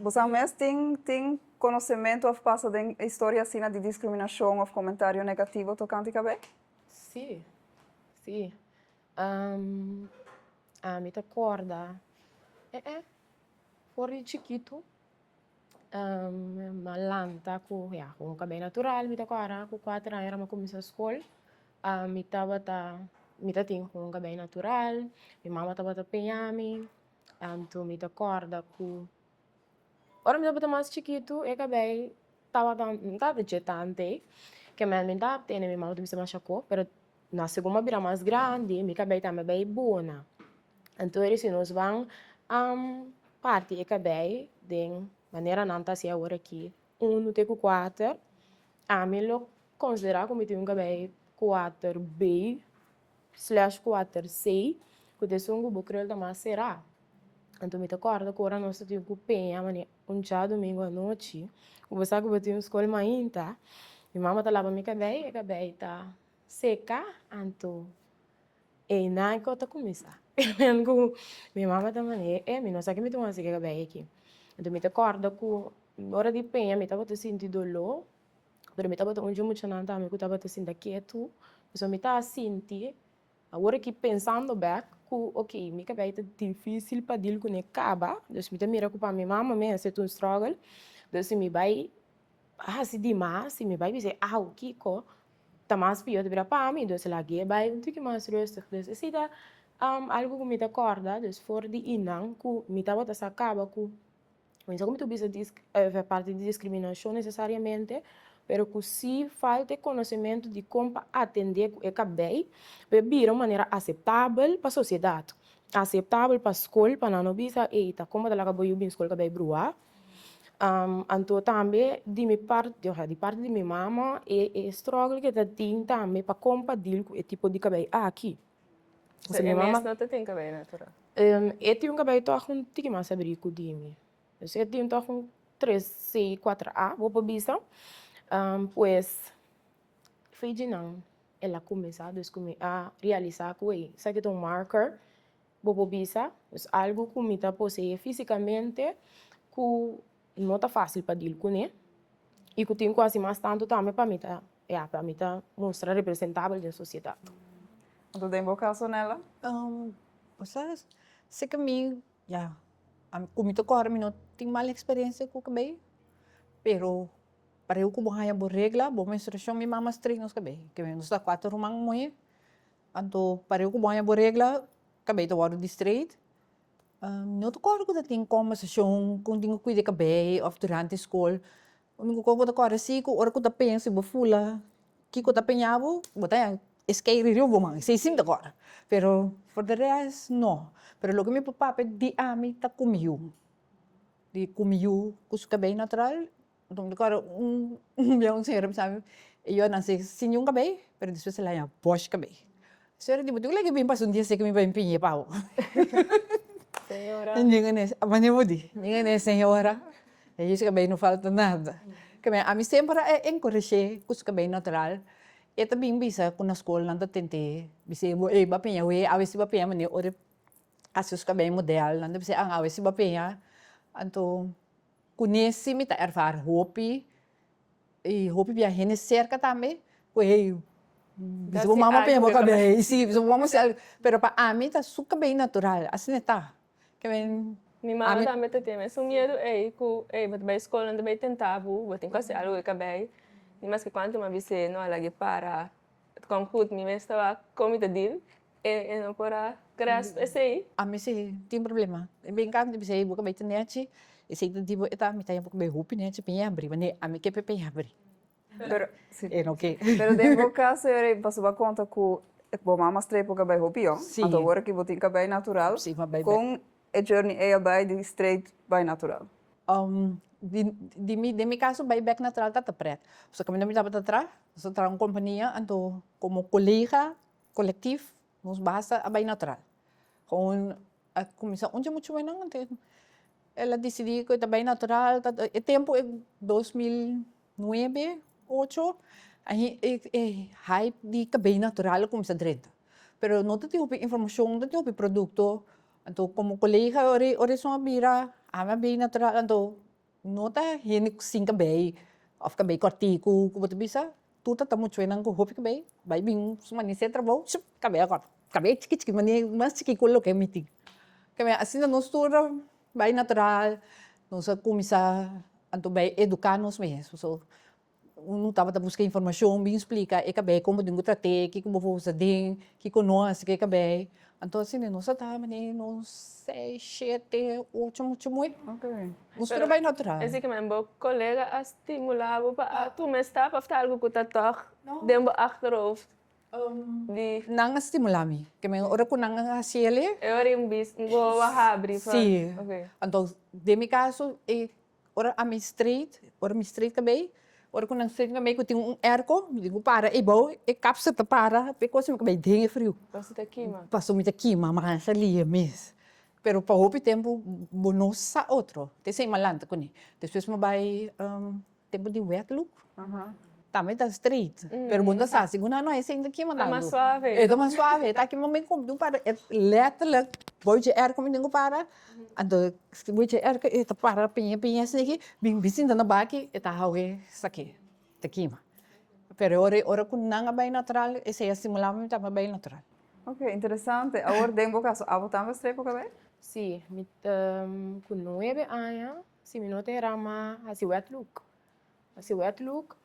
Boso mes tin konosementu òf pasa den historia asina di diskriminashon òf komentario negativo tokante kabei? Sí, sí. Ami ta kòrda for di chikitu mi a lanta ku ya ku un kabei natural mi ta kòrda ku kuater aña mi a kuminsá skol mi tabata mi ta tin un kabei natural mi mama tabata peña mi anto mi ta kòrda ku ora mi tabata mas chikitu e kabei tabata no tabata dje tantu ei ke mi tabata tene mi mama ta bisa masha ko pero Na segun mi a bira mas grandi, mi kabei tambe a bai bona. Anto si nos ban parti e kabei den manera nan ta hasi awor aki, unu te ku kuater, ami lo konsiderá ku mi tin un kabei kuater B slash kuater C, ku ta esun ku bo krel ta mas será. Anto mi ta kòrda ku ora nos ta tin ku peña manera un djadumingu anochi, ku bo sa ku bo tin un skol mainta, mi mama ta laba mi kabei, e kabei ta Seca anto einan cu ta cuminsa cu mi mama ta manda e mi no sa ki mi ta haci cu e cabey aki anto mi ta corda cu ora di peña mi tabata sinti dolor pero mi tabata un dje muchanan tambe cu tabata sinta ketu pasobra mi ta sinti awor aki pensando bek cu ok mi cabey ta dificil pa deal cune caba dus mi ta mira cu pa mi mama mes e ta un struggle dus si mi bay hasi dimas si mi bay bisa aw kiko ta mas pio ta bira pa mi, dus lag'é bai un tiki mas rustig. Dus esei ta algu ku mi ta kòrda, dus for di inan ku mi tabata sa kaba ku, mi no sa ku mi ta bisa parti di diskriminashon nesesariamente, pero ku si falta e konosementu di kon pa atendé ku e kabei pa e bira un manera aseptabel pa sosiedat, aseptabel pa skol pa nan no bisa ey ta kon bo ta laga bo yu bin skol kabei bruá. Anto tambe di mi parti, osea di parti di mi mama e e struggle ke ta tin tambe pa kon pa deal ku e tipo di kabei aki. So e mes no ta tin kabei natural? E tin un kabei tòg un tiki mas abrí ku di mi. Dus e tin tòg un tres C kuater A bo por bisa. Pues fei djinan el a kuminsá dus ku mi a realisá ku ey esaki ta un marker. Bo por bisa, es algu ku mi ta poseé físikamente ku no ta fásil pa dil kuné i ku tin ku hasi mas tantu tambe pa mi ta, ya, pa mi ta mustra representabel den sosiedat. Anto den bo kaso, Nella? Bo sa, si ku mi, ya, ku mi ta kòrda mi no tin mal eksperensia ku kabei, pero pareu ku bo haña bo regla, bo menstruashon, mi mama strei nos kabei, ke nos ta kuater ruman muhé. Anto pareu ku bo haña bo regla, kabei ta wòrdu di straight. No ta kòrda ku ta tin kòmbersashon kon tin ku kuida e kabei òf durante skol. Úniko kos ku bo ta kòrda si ku ora ku ta peña si bo fula kiko ta peña bo, bo ta haña e skeiri riba bo man, esei si mi ta kòrda. Pero for de rèst no. Pero loke mi por papia di ami ta ku mi yu, di ku mi yu ku su kabei natural. Anto mi ta kòrda un un un señora bisa mi, e yu a nase sin niun kabei, pero despues el a haña bòsh kabei. Señora di bo tin ku lei ke bin pasa un dia así ke mi bai piñ'é pa bo. Señora. Manera bo di, ñinga señora, e yu su kabei no falta nada. Ke men ami semper a enkoresh'é ku su kabei natural, e ta bin bisa ku na skol nan ta tent'é bis'é bo ey bo a piña awe, awe si bo a piña manera ora e hasi su kabei modèl nan ta bis'é awe si bo a piña, anto. Kuné si mi ta ervaar hopi i hopi bia hende serka tambe ku hey bisa bo mama peña bo kabei si bisa bo mama si algu pero pa ami ta su kabei natural asina e ta ke men Mi mama tambe ta tin mesun miedu ey ku ey bo ta bai skol nan ta bai tenta bo bo tin ku hasi algu ku e kabei ni maske kuantu mi a bis'é no a lag'é para kon goed mi mes ta wak kon mi ta deal E no por a grasp esei. Ami si tin problema. E bin kanta mi bisa ey bo kabei ta nechi, esei ta di bo e ta mi ta bo kabei hopi nechi p'e yabri, manera ami ke p'e yabri. Pero si. E no ke. Pero den bo kaso yori pasobra bo a konta ku bo mama straight bo kabei hopi yòn, Si. anto awor aki bo tin kabei natural, Si, mi a bai bek. kon e journey ey a bai di straight bai natural? Di di mi den mi kaso bai bek natural ta ta pret. Pasobra kaminda mi tabata traha, nos a traha un kompania anto komo kolega Collectief, nos basta a bay natural. Gewoon a cuminsa un dje mucho menan anto el a dicidi cu e ta bay natural, e tempo e 2009, ocho, ahi e e hype di cabey natural a cuminsa drenta. Pero no ta tin hopi informacion, no ta tin hopi producto, anto como colega ora esun a bira, ami a bay natural anto. no ta hende ku sin kabei òf kabei kòrtiku ku bo ta bisa, tur ta ta muchuenan ku hopi kabei bai bin su manisé trabou shup kabei a kòrta, kabei chiki chiki manera mas chiki ku loke mi tin. Keme asina nos tur a bai natural, nos a kuminsá anto bai eduká nos mes, so Unu tabata buska informashon, bin splika e kabei kon bo tin ku trat'é, kiko bo por usa den, kiko no hasi ku e kabei. Anto asina nos a ta manera nos seis, shete, ocho mucha muhe. Nos tur a bai natural. Esei ke men bo kolega a stimulá bo pa a tuma e stap òf ta algu ku ta tòg den bo achterhoofd di. Nan a stimulá mi. Ke men ora ku nan a hasi el e. E ora i un bis un wowo a habri pa. Sí. Anto den mi kaso e Ora ami straight, ora mi straight kabei, ora ku nan straight kabei ku tin un airco, mi tin ku para eibou, e kapsel ta para pa e kos mi kabei den e friu. Pasobra ta kima. Pasobra mi ta kima, masha lia mes. Pero pa hopi tempu bo no sa otro, te esei mi a lanta kuné. Despues mi a bai tempu di wet look. Tambe ta straight, pero bo no ta sa si guna no esei no ta kima tantu. Ta mas suave. E ta mas suave, e ta kima mi ku mi para letterlijk bou dje airco mi tin ku para, anto bou dje airco e ta para piña piña asina aki, bin bin sinta na baki e ta hou e esaki, ta kima. Pero ora ora ku nan a bai natural esei a stimula mi tambe a bai natural. Ok, interesante. Awor den bo kaso abo tambe a straight bo kabei? Si, mi ta ku nuebe aña, si mi no ta era mi a hasi wet look. Hasi wet look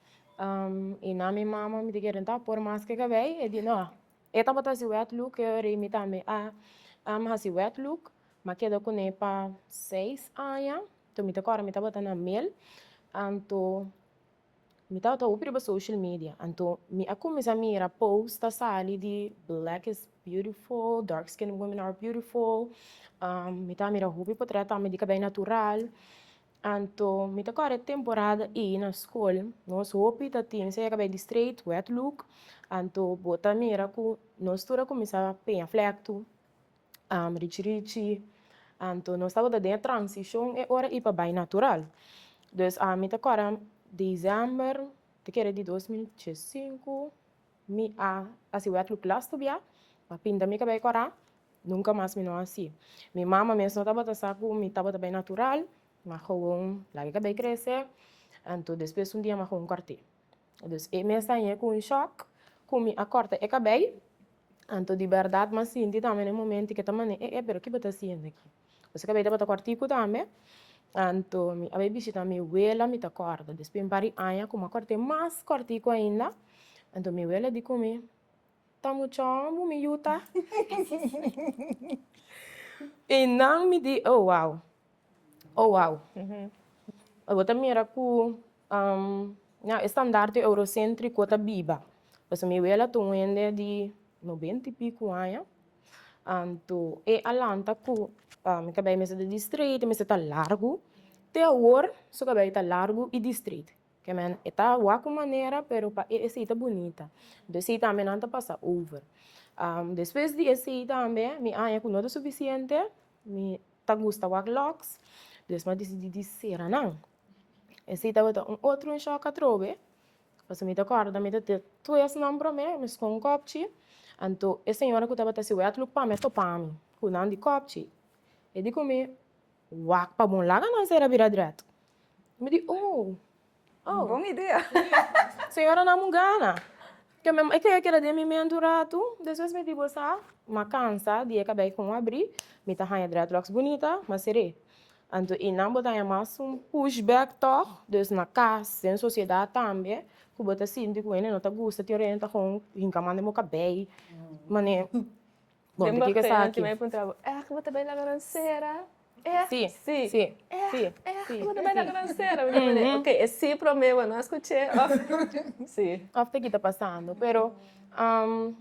y na mi mama mi ta kere ta por mas ke kabei e di no e tabata hasi wet look e ora mi tambe a hasi wet look mi a keda kune pa seis aña anto mi ta kòrda mi tabata na mel anto mi tabata hopi riba social media anto mi a kuminsá mira post ta sali di black is beautiful dark skin women are beautiful mi ta mira hopi potrèt tambe di kabei natural. Anto mi ta kòrda e temporada ei na skol, nos hopi ta tin sea kabei di straight, wet look, anto bo ta mira ku nos tur a kuminsá peña flèktu, richi richi, anto nos tabata den e transishon e ora ei pa bai natural. Dus ami ta kòrda desèmber, ta kere di 2015, mi a hasi wet look lastu bia, mi a pinta mi kabei kòrá, Nunca mas mi no haci. Mi mama mes no tabata sa cu mi tabata bay natural, ma gewoon laga e cabey crece, anto despues un dia mi a gewoon corte. Dus e mes a haña cu un shock cu mi a corta e cabey, anto di berdad mi a sinti tambe na e momento cu e ta manda e e pero ki bo ta haciendo aki? Pues e cabey tabata cortico tambe, anto mi a bay bishita mi wela mi ta corda, despues un par di aña cu mi a corte mas cortico ainda, anto mi wela di cu mi. Ta mucha homber mi yu ta. I nan mi di, oh wow, oh wow. Bo ta mira ku ya e standaard eurosentriko ta biba. Pasobra mi wela ta un hende di nobenta i piku aña, anto e a lanta ku mi kabei mester ta di straight, mester ta largu, te awor su kabei ta largu i di straight. Ke men e ta wak un manera pero pa e esei ta bunita. Enton esei tambe nan ta pasa over. Despues di esei tambe mi haña ku no ta sufisiente, mi ta gusta wak lòks, dus mi a disidí di sera nan. Esei tabata un otro un shòk atrobe, pasobra mi ta kòrda mi ta te tues nan promé, mi skon kòpchi, anto e señora ku tabata hasi wètluk pa mi a topa mi ku nan di kòpchi. E di ku mi, Wak pa bon laga nan sera bira drèt. Mi di, oh, oh. Bon idea. Señora nan mu gana. Ke mi e keda keda den mi mente un ratu, despues mi di bo sa, m'a kansa di e kabei kon abri, mi ta haña dreadlocks bunita, m'a ser'é. Anto i nan bo ta haña mas un pushback tòg, dus na kas, den sosiedat tambe, ku bo ta sinti ku hende no ta gusta, tin ora hende ta kon hinka man den bo kabei, manera. Bon, Den di kiko bak esaki? mi puntra bo, Echt bo ta bai laga nan sera? Echt? Sí, Sí. sí, Echt, sí, echt sí, bo ta bai sí. laga nan sera? Mi ta pone, ok, e sí promé bo no a skuch'é òf sí. Òf ta ki ta pasando. Pero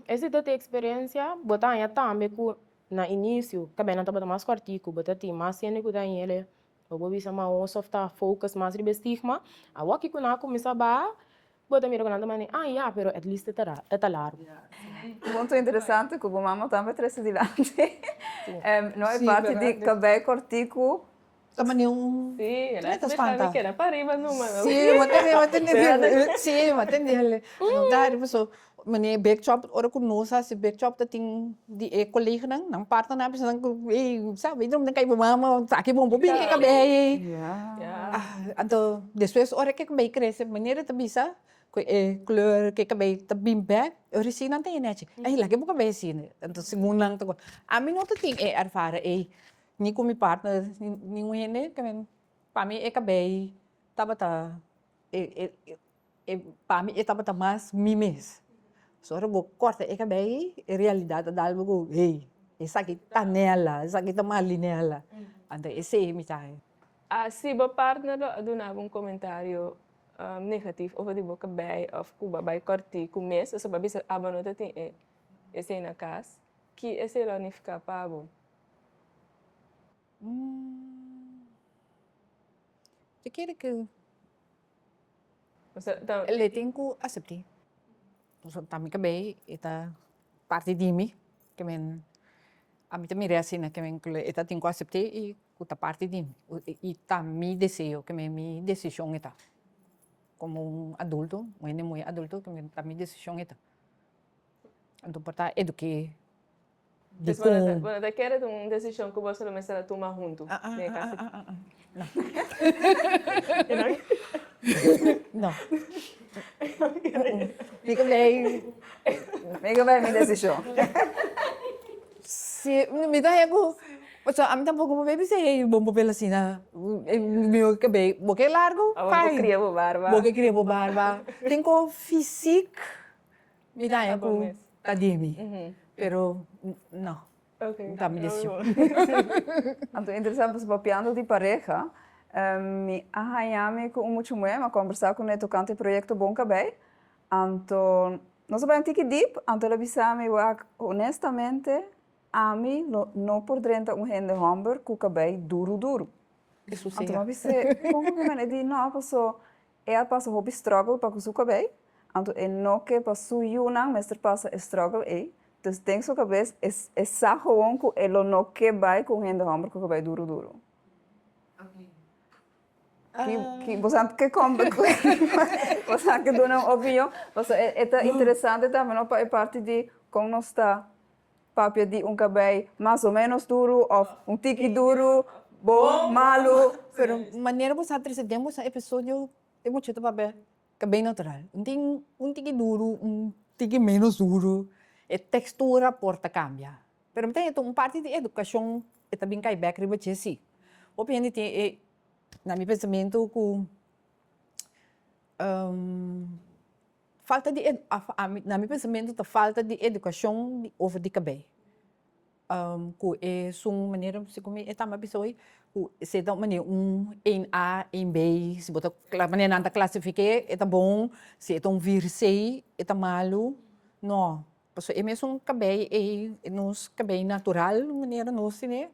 esei ta te eksperensia, bo ta haña tambe ku na inisio kabei nan tabata mas kòrtiku, bo ta tin mas hende ku ta hañ'el, bo por bisa maos òf ta focus mas riba e stigma. Awor ki ku nan a kuminsá baha, Bo ta mira ku nan ta manda, ah ya, pero at least e ta e ta largu. Punto interesante ku bo mama tambe trese dilanti. No e Sí, parti di berdad. kabei kòrtiku. Ta manera un Sí, Tene ta mi spanta. keda pa riba numa no. Sí, bo tende, bo tende, sí, bo tende. No ta riba so. Manera big chop, ora ku nos hasi big chop ta tin di e koleganan, nan partnernan a bisa nan ku ey sa, bo den kai bo mama, aki bo bo bin ke kabei. Ya. Anto despues ora ku e kabei krese manera ta bisa ku e kleur ku e kabei ta bin bek e ora si nan ta yena achi ay laga bo kabei asina anto segun nan ta ami no ta tin e ervara ey ni ku mi partner ni ningun hende pa mi e kabei tabata e pa mi e tabata mas mi mes. So ora bo corta e cabei e realidad ta dal bo cu hey esaki ta Nella, esaki ta Malinella. Anto esey mi ta. A Si bo partner lo a duna bo un comentario negatief over di bo cabei of cu bo a bay corti cu mes, pasobra bo a bisa abo no ta tin e esey na cas, ki esey lo a nifica pa bo? Te kere cu Le tin ku asept'é. Pasobra ta mi kabei, e ta parti di mi, ke men ami ta mir'é asina, ke men e ta tin ku asept'é i ku ta parti di mi. I ta mi deseo, ke men mi desishon e ta. Komo un adulto, un hende muhé adulto, ke men ta mi desishon e ta. Anto por ta eduk'é. Dus bo no ta, bo no ta kere ta un desishon ku boso lo mester a tuma huntu den e kas aki? No. No. Mi ke bay. Mi ke bay mi desishon. Si, mi ta haña ku, pasobra ami tampoko por bay bisa hey bo por bel asina, mi ke bay, bo ke largu, Bo ke kria bo barba. Bo ke kria bo barba. Tin ku fisik. Mi ta haña ku ta di mi, pero no, ta mi desishon. Anto interesante pasobra papiando di pareha, mi a haña mi ku un mucha muhé, mi a kombersá kuné tokante e proyekto Bon Kabei, anto nos a bai un tiki dip, anto el a bisa mi wak honestamente ami lo no por drenta un hende hòmber ku kabei duru duru. Anto mi a bis'é, kon ku mi? E di no paso E a pasa hopi struggle pa ku su kabei, anto e no ke pa su yunan mester pasa e struggle ei, dus den su kabes e e sa gewoon ku e lo no ke bai ku un hende hòmber ku kabei duru duru. Ki ki bo sa ke kombe ku bo sa ke duna un opinion? Pasobra e e ta interesante tambe no pa e parti di kon nos ta Papia di un kabei mas o menos duru of un tiki duru, bon, malu. Pero manera bo sa trese den bo sa episodio e mucha ta papia kabei natural. Un tin un tiki duru, un tiki menos duru, e textura por ta cambia. Pero mi ta haya un parti di educacion e ta bin cay bek riba dje si. Hopi hende tin e, na mi pensamentu cu. Falta di ami na mi pensamentu ta falta di edukashon di over di kabei. Ku esun manera segun mi e tamba bisa hoy ku esei ta manera un een A een B si bo ta manera nan ta klasifiké e ta bon si e ta un vier C e ta malu no pasobra e mesun kabei ei nos kabei natural manera nos tene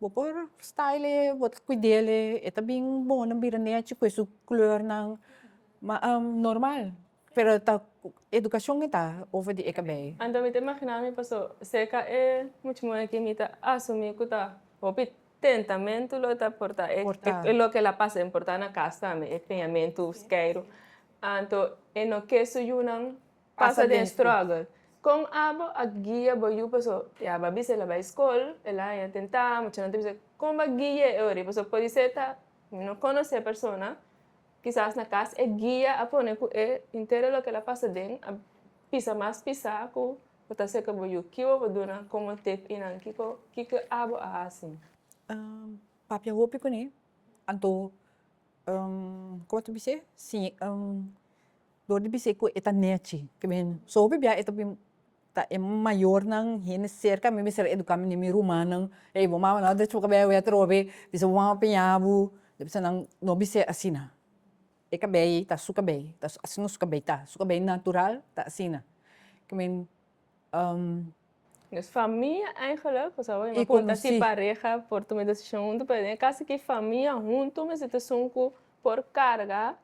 Bo por style e, bo ta cuid'el e, e ta bin bon na bira nechi cu e su kleurnan, ma normal, pero ta educacion e ta over di e cabey. Anto mi ta imagina mi paso cerca e mucha muhe aki mi ta asumi cu ta hopi tentamentu lo ta por ta e loke el a pasa por ta na cas tambe e peñamentu skeiru anto e no ke su yunan Pasa den struggle. Kon abo a guia bo yu paso ya bo a bisa el a bai skol, el a haña tentá, muchanan ta bisa kon bo a guia e ora paso podisé ta mi no konosé e persona, kisas na kas e guia a pone ku e henter loke el a pasa den a pisa mas pisá ku bo ta seka bo yu. Ki bo por duna komo tip einan? Kiko kiko abo a hasi? Papia hopi kuné, anto komo ta bis'é? Si Dor di bis'é ku e ta nechi. Ke men so hopi bia e ta bin ta e mayornan hende serka mi mester eduká mi ni mi rumannan, ey bo mama no a drecha bo kabei awe atrobe, bisa bo mama peña bo, di bisa nan no bis'é asina. E kabei ta su kabei, ta asina su kabei ta, su kabei natural ta asina. Ke men Dus famia eigenlijk, pasobra bo a punta si pareha por tuma e desishon huntu, pero den e kaso aki famia huntu mester ta esun ku por karga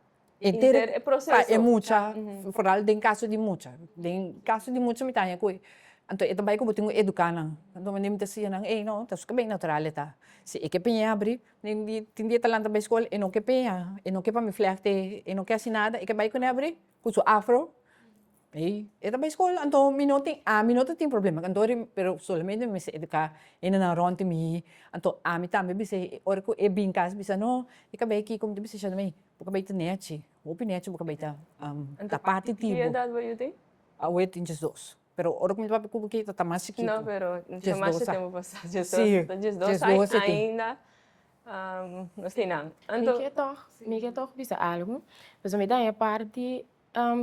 Henter e proseso. Pa e mucha, foral den kaso di mucha. Den kaso di mucha mi ta haña ku anto e ta bai ku bo tin ku eduká nan. Anto mi ta siña nan, ey no, ta su kabei natural e ta. Si e ke peña abri, tin dia e ta lanta bai skol, e no ke peña, e no ke pa mi flèkte, e no ke hasi nada, e ke bai kuné abri ku su afro. Ey, e ta bai skol, anto mi no tin, ami no ta tin problema, anto ri, pero solamente mi mester eduká hendenan rònt di mi, anto ami tambe bisa e ora ku e bin kas bisa no, e kabei aki komo ta bisa Shadmey, bo kabei ta nechi, hopi nechi bo kabei ta Anto ta parti ki di bo. edat bo yu tin? Awe tin diesdos, pero ora ku mi ta papia ku bo aki ta ta mas chikitu. No, pero Diesdos masha a. tempu pasá, diesdos, Si, ta diesdos diesdos e tin. ainda nos tin nan. Mi Anto. ke tòg, mi ke tòg bisa algu, pasobra mi ta haña parti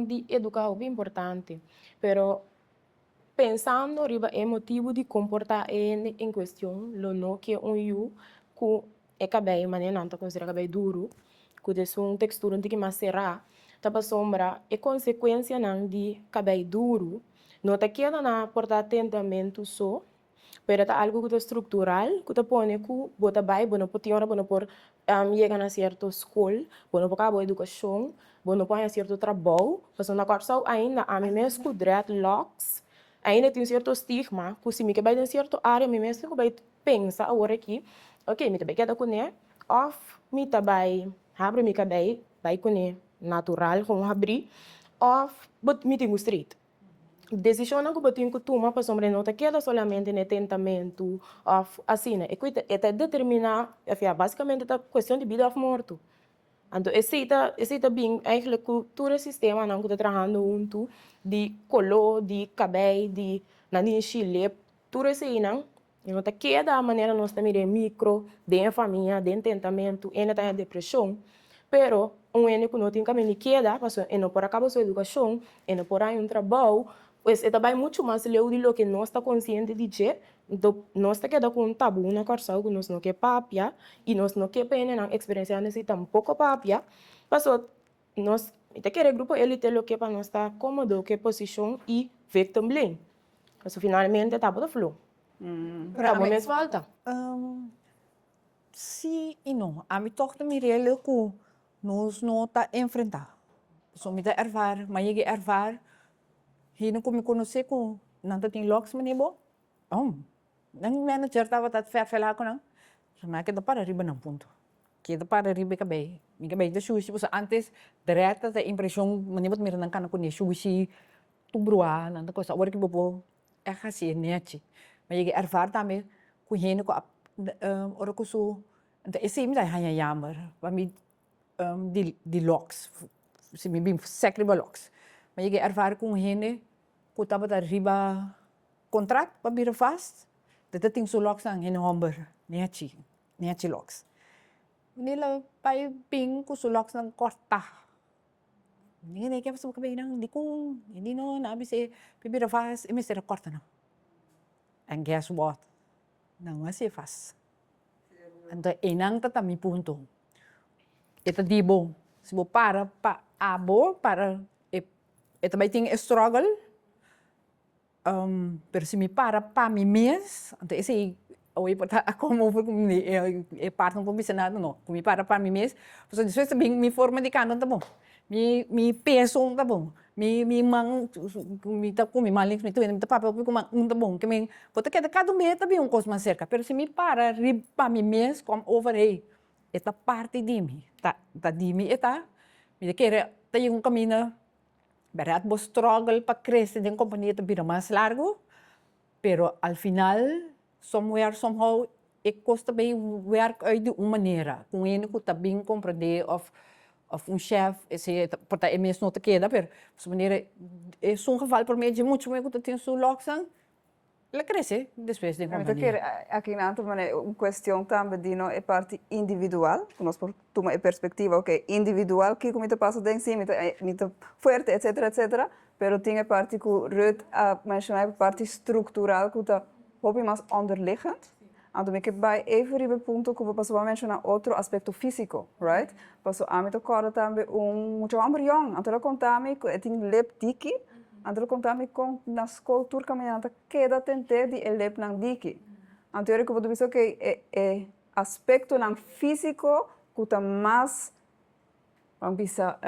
di eduká hopi importante, pero pensando riba e motibu di komportá e hende en kuestion lo no ke un yu ku e kabei manera nan ta konsiderá kabei duru, ku ta esun tekstura un tiki mas será, ta pasobra e konsekuensianan di kabei duru no ta keda na por ta tentamentu so, Pero ta algu ku ta struktural ku ta pone ku bo ta bai bo no por tin ora bo no por yega na sierto skol, bo no por kaba bo edukashon, bo no por haña sierto trabou, pasobra na Kòrsou ainda ami mes ku dreadlocks ainda tin sierto stigma ku si mi ke bai den sierto área mi mes tin ku bai pensa awor aki ok mi ta bai keda kuné òf mi ta bai habri mi kabei bai kuné natural kon habrí òf mi tin ku straight. Desishonnan ku bo tin ku tuma pasobra e no ta keda solamente na e tentamentu òf asina. E ku e ta determiná, ya, basikamente ta kuestion di bida òf morto. Anto esei ta esei ta bin eigentlik ku tur e sistemanan ku ta trahando huntu di koló, di kabei, di nanishi, lep, tur eseinan E no ta keda manera nos ta mira e micro den e famia, den tentamentu, hende ta haña depresion, pero un hende ku no tin kaminda di keda pasobra e no por a kaba su edukashon, e no por haña un trabou, pues e ta bai muchu mas leu di loke nos ta konsiente di dje, anto nos ta keda ku un tabú na Kòrsou ku nos no ke papia i nos no ke pa hendenan eksperensiá esei tampoko papia, pasobra nos mi ta kere grupo elite loke pa nos ta kómodo ku e posishon i victim blame. Pasobra finalmente ta bo ta flu. Ta bo mes falta. Sí i no. Ami tòg ta mir'el ku nos no ta enfrentá. Pasobra mi ta ervaar, mi a yega e ervaar hende ku mi konosé ku nan ta tin lòks manera bo. Nan manager tabata fèrfèlá ku nan, nan a keda para riba nan punto. Keda para riba e kabei. Mi kabei ta shushi pasobra antes dread ta impreshon manera bo ta mira nan kana kuné shushi. Tur bruha nan ta cosa ora ki bo por ègt hasi e nechi. Mi a yega ervaar tambe ku hende ku a ora ku su anto esei mi ta haña yamber pa mi di di lòks si mi bin sèk riba lòks. Mi a yega ervaar ku un hende ku tabata riba kontrat pa bira vast e ta tin su lòksnan hende hòmber nechi nechi lòks. Manera bai bin ku su lòksnan kòrtá. Ningin ke pasobra kabeinan dikon i di no nan a bis'é pi bira fas e mester a kòrta nan and guess what nan no a hasié fas anto einan ta ta mi punto e ta di bo si bo para pa abo para e ta bai tin e struggle. Pero si mi para pa mi mes, anto esei awor por ta como over ku mi e part no por bisa nada no, ku mi para pa mi mes, pasobra despues ta bin mi forma di kanta no ta bon, mi mi peso no ta bon, mi mi man mi ta ku mi man links mi ta mi ta papia hopi ku man no ta bon, ke men bo ta keda kada un bes ta bin un kos mas serka, pero si mi para riba pa mi mes kom over hey e ta parti di mi, ta ta di mi e ta, mi ta kere ta yega un kaminda. Bèrdat bo struggle pa krese den kompania ta bira mas largu, pero al final somewhere somehow e kos ta bay wèrk uit di un manera ku un hende ku ta bin komprendé òf òf un shèf esei por ta e mes no ta keda pero su manera esun geval por medio dje mucha muhé ku ta tin su lòknan El a crece despues den Mi ta compania. kere aki nan ta pone un cuestion tambe di no e parti individual, cu nos por tuma e perspectiva, ok, individual kico mi ta pasa den, si mi ta mi ta fuerte etcetera etcetera, pero tin e parti cu Ruth a menciona e parti structural cu ta hopi mas onderliggend. Anto mi ke bai even riba e punto cu bo pasobra bo a menciona otro aspecto fisico, right? Pasobra ami ta corda tambe un mucha homber yong, anto el a conta mi cu e tin lip diki, Anto el konta mi kon na skol tur kaminda nan ta keda tent'é di e lepnan diki. Anto yori ku bo ta bisa okey e e aspektonan físiko ku ta mas ban bisa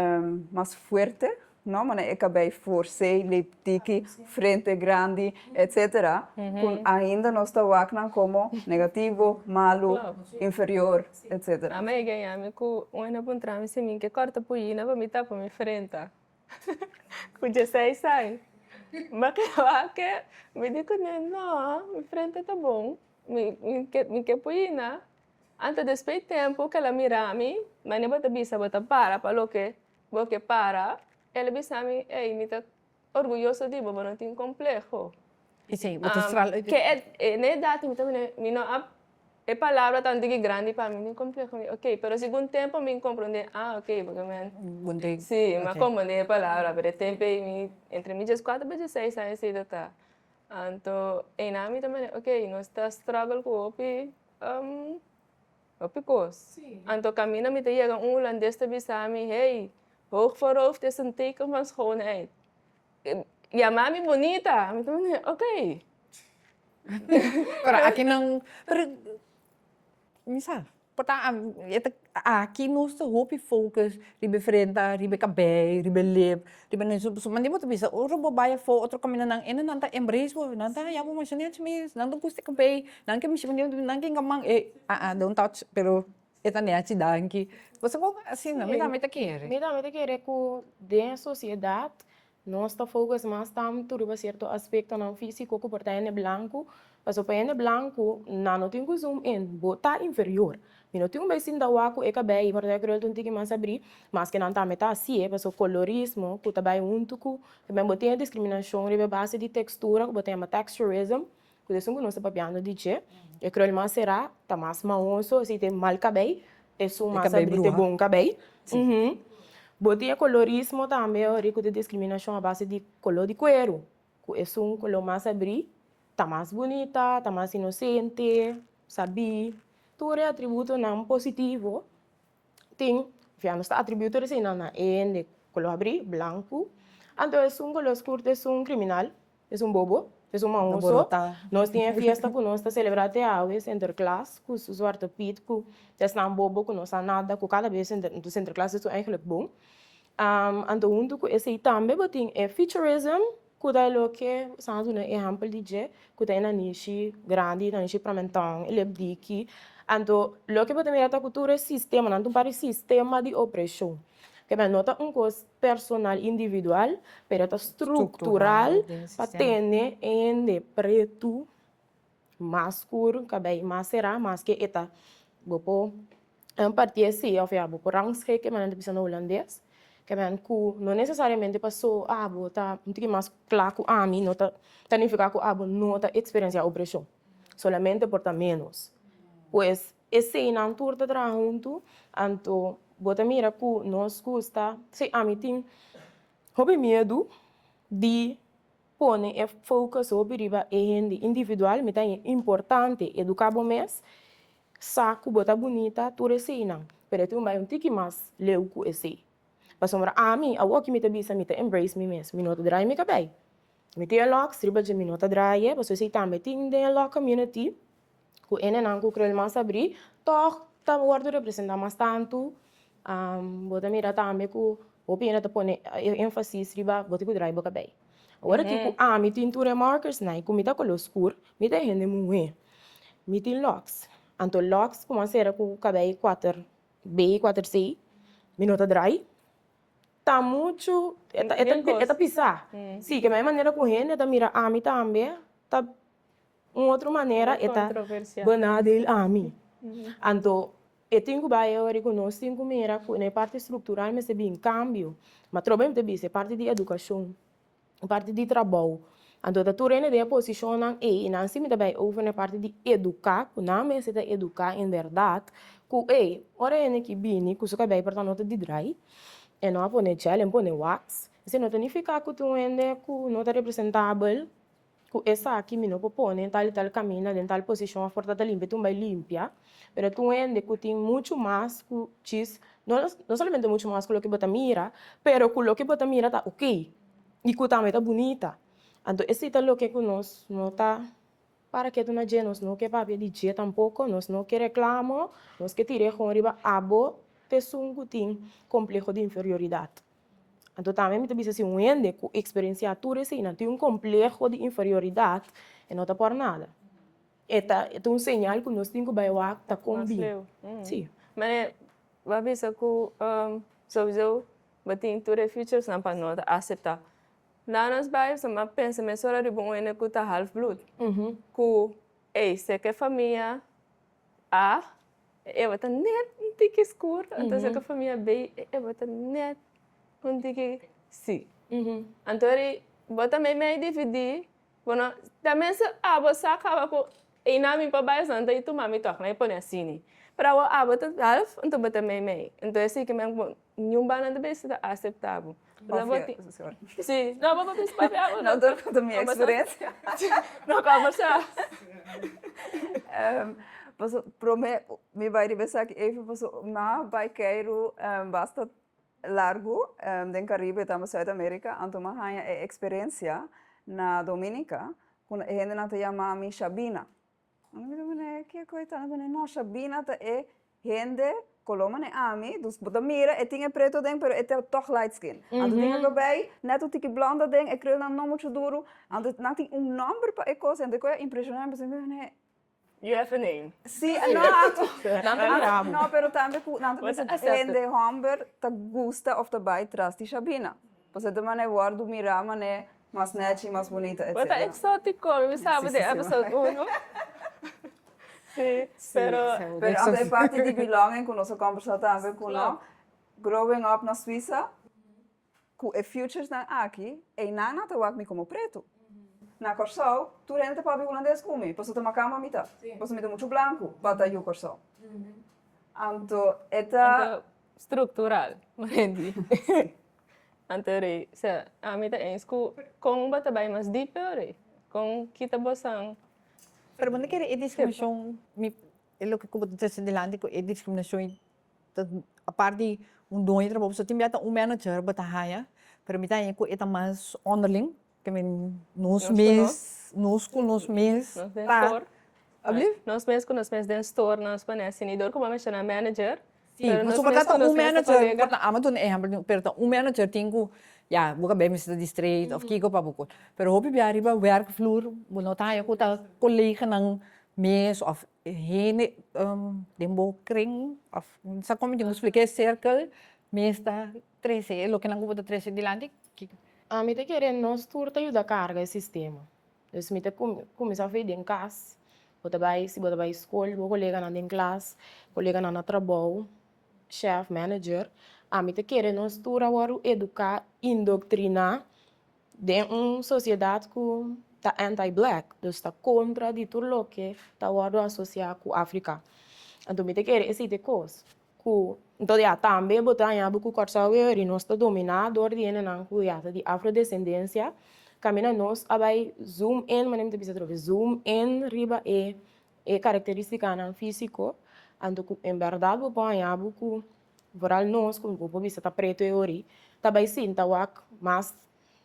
mas fuerte no manera e kabei forsé, lep diki, frente grandi etsetera ku ainda nos ta wak nan komo negativo, malu, inferior etsetera. Ami a gaña mi ku un hende a puntra mi si mi ke kòrta puyina pa mi tapa mi frenta. Ku dieseis aña. Mi keda wak e, mi di kuné, no, mi frente ta bon, mi mi ke mi ke por yina. Anto despues di tempu ku el a mira mi, manera bo ta bisa bo ta para pa loke bo ke para, el a bisa mi, ey, mi ta orguyoso di bo, bo no tin kompleho. Esei, bo ta stral uit. Ke e, na e edat mi ta mira, mi no a, e palabra ta un tiki grandi pa mi, mi tin kompleho, mi ok, pero segun tempu mi komprondé, ah ok, porque mi Bon te. Si, mi a komprondé e palabra, pero e tempu ei mi, entre mi dieskuater pa diesseis aña esei ta ta. Anto einan mi ta mira, ok, nos ta struggle ku hopi Hopi kos. Anto kaminda mi ta yega un hulandes ta bisa mi, hey, hoog voorhoofd is een teken van schoonheid. Yama mi bunita. Mi ta manda, ok. Pero aki nan, pero mi sa, por ta e ta aki nos ta hopi focus riba e frenta, riba e kabei, riba e lip, riba nan su manera bo ta bisa ora bo bai afó otro kaminda nan ene nan ta embrace bo, nan ta haya bo masha nechi mes, nan ta gusta e kabei, Nan ke mishi nan ke man e ah ah don't touch pero e ta nechi danki. Pasobra kon asina mi tambe ta kere. Mi tambe ta kere ku den e sosiedat nos ta focus mas tantu riba sierto aspektonan físiko ku por ta hende blanku, pasobra pa hende blanku nan no tin ku zoom in, bo ta inferior. Mi no tin un bes sinta wak ku e kabei por ta e krul ta un tiki mas abrí, maske nan tambe ta hasié pasobra kolorismo ku ta bai huntu ku bo tin e diskriminashon riba e base di tekstura ku bo ta yama texturism. Ku esun ku nos ta papiando di dje, e krul mas será ta mas mahoso, si tin mal kabei, esun mas abrí te bon kabei. Bo tin e kolorismo tambe ori ku ta diskriminashon a base di koló di kueru, ku esun koló mas abrí ta mas bunita, ta mas inosente, sabí, tur e atributonan positivo tin, ya nos ta atribuí tur eseinan na e hende koló abrí, blanku, anto esun koló skur ta esun kriminal. Es un bobo, es un mahoso. Nos tin e fiesta ku nos ta selebrá te awe, Sinterklaas, ku su Zwarte Piet, ku esnan bobo ku no sa nada, ku kada bes Sinterklaas es un eigenlijk bon. Anto huntu ku esei tambe bo tin e featurism, ku ta loke sa a duna ehèmpel di dje, ku ta e nanishi grandi, nanishi pramentòn, e lep diki. Anto loke bo ta mira ta ku tur e sistemanan ta un par di sistema di opreshon. Kebè no ta un kos personal individual, pero ta structural pa tene hende pretu mas skur, kabei mas será, maske e ta bo por parti esei of ya bo por rangschik e manera ta bisa na hulandes, ke men ku no nesesariamente paso abo ta un tiki mas kla ku ami no ta nifiká ku abo no ta eksperensiá opreshon, solamente por ta ménos. Pues Eseinan tur ta traha huntu, anto bo ta mira ku nos gusta, si ami tin hopi miedu di pone e focus hopi riba e hende individual, mi ta haña importante eduká bo mes, sa ku bo ta bunita, tur eseinan, pero e tin un bai un tiki mas leu ku esei. Pasobra ami, awoki mi ta bisa mi ta embrace mi mes, mi no ta draai mi kabei. Mi tin e locks riba dje mi no ta draai e, pasobra esei tambe tin den e lock community. Ku hendenan ku krel mas abrí tòg ta wòrdu representá mas tantu. Bo ta mira tambe ku hopi hende ta pone énfasis riba bo tin ku drai bo kabei. Awor aki ku ami tin tur e markers nan i ku mi ta koló skur, mi ta e hende muhé. Mi tin lòks. Anto lòks ku mi a sera ku kabei kuater B, kuater C, mi no ta drai. Ta muchu, e ta pisá. Sí, ke e manera ku hende ta mira ami tambe ta. Un otro manera e ta benadeel ami. Anto e tin ku bai ora ku nos tin ku mira ku na e parti struktural mester bin kambio. Ma trobe mi ta bisa e parti di edukashon, e parti di trabou. Anto ta tur hende den e posishonnan ei i nan si mi ta bai over na e parti di eduká, ku nan mester ta eduká en bèrdat ku ei ora hende ki bini ku su kabei por ta no ta di drai, e no a pone gel, e no pone wax, esei no ta nifiká ku tin un hende ku no ta representabel. Ku esaki mi no por pone tal i tal kaminda den tal posishon òf por ta ta limpia tin un bai limpia, pero tin un hende ku tin muchu mas ku djis, no no solamente muchu mas ku loke bo ta mira, pero ku loke bo ta mira ta oke i ku tambe ta bunita. Anto esei ta loke ku nos no ta para ketu na dje, nos no ke papia di dje tampoko, nos no ke reklamo, nos ke tira e gon riba abo t'esun ku tin kompleho di inferioridat. Anto tambe mi ta bisa si un hende ku eksperensiá tur eseinan tin un kompleho di inferioridat, e no ta por nada. E ta e ta un señal ku nos tin ku bai wak ta kon Mas bin. leu. Sí. Mane, bo a bisa ku souiso. Bo tin tur e featuresnan pa no ta aseptá. Na nos bai mi a pensa mesora riba un hende ku ta half bloed. Ku ey seka e famia A e bo ta net un tiki skur, anto seka famia B e bo ta net un tiki si. Anto ri bo ta meimei dividí Bo no ta mester abo sa caba cu eynan mi por bay esnan ta y tuma mi tok nan y pone asini. Pero awor abo ta half enton bo ta mei mei. Enton esey ke men cu niun banda ta bisa ta acepta bo. Of je, sorry. Si, no bo por bisa papia abo. No tur cu ta mi experiencia. No conversa. Paso prome mi bay riba esaki even paso na bay keiru basta Largu den Caribe tambe Zuid America anto m'a haña e experiencia na Dominica cu e hendenan ta yama mi Shabina. Anto mi ta pone kico e ta? Nan ta pone no Shabina ta e hende color mane ami, dus bo ta mira e tin e preto aden pero e ta toch light skin. Anto tin e cabey net un tiki blond aden e krulnan no mucho duro anto nan tin un nomber pa e cos anto e cosa a impresiona mi pasobra mi pone You have a name. Sí, no, anto, Nan ta mira bo. no, pero tambe ku nan ta Bo ta bisa acepta. hende hòmber ta gusta òf ta bai tras di Shabina. Pasobra ta manera wòrdu mirá manera mas nèchi, mas bunita, Bo ta etcetera. eksótiko, mi bisa bo Sí, den sí, sí. episode uno. Sí, pero Pero anto e parti di belonging ku nos a kòmbersá tambe ku no, growing up na Suisa, Ku e futuresnan aki, einan nan ta wak mi komo pretu. Na Kòrsou, tur hende ta papia hulandes ku mi, pasobra ta makamba mi ta, pasobra mi ta muchu blanku pa ta yu Kòrsou. Anto e ta. Anto struktural, Wendy. Anto rei, sea, ami ta eens ku kon bo ta bai mas dip pero rei, kon kita bosan. Pero bo no kere e diskriminashon, mi, e loke ku bo ta trese dilanti ku e diskriminashon Ta apart di un doño di trabou pasobra tin bia ta un manager bo ta haya pero mi ta haña ku e ta mas onderling ke men nos mes nos ku nos mes ta Alsjeblieft? Nos mes ku nos mes den store nos pone asina i dor ku bo a menshoná manager Si pasobra ta ta un manager por ta amo duna ehèmpel pero ta un manager tin ku ya bo kabei mester ta di straight òf kiko pa bo kos pero hopi bia riba werkvloer bo no ta haña ku ta koleganan mes òf Hende den bo kring of sa kon mi tin ku splika e sirkel mes ta trese e loke nan ku bo ta trese dilanti kiko. Mi ta kere nos tur ta yuda karga e sistema. Dus mi ta kuminsá for den kas, bo ta bai si bo ta bai skol bo koleganan den klas, koleganan na trabou, shèf, manager. Ami ta kere nos tur a wòrdu eduká, indoktriná Den un sosiedat ku ta anti-black, dus ta kontra di tur loke ta wòrdu asosiá ku Afrika. Anto mi ta kere esei ta e kos ku, anto ya tambe bo ta haña bo ku Kòrsou e ori nos ta dominá dor di hendenan ku ya ta di afrodesendensia, kaminda nos a bai zoom in, manera mi ta bisa atrobe, zoom in riba e e karakteristikanan físiko, anto ku en bèrdat bo por haña bo ku Vooral nos ku bo por bisa ta preto e ori ta bai sinta wak mas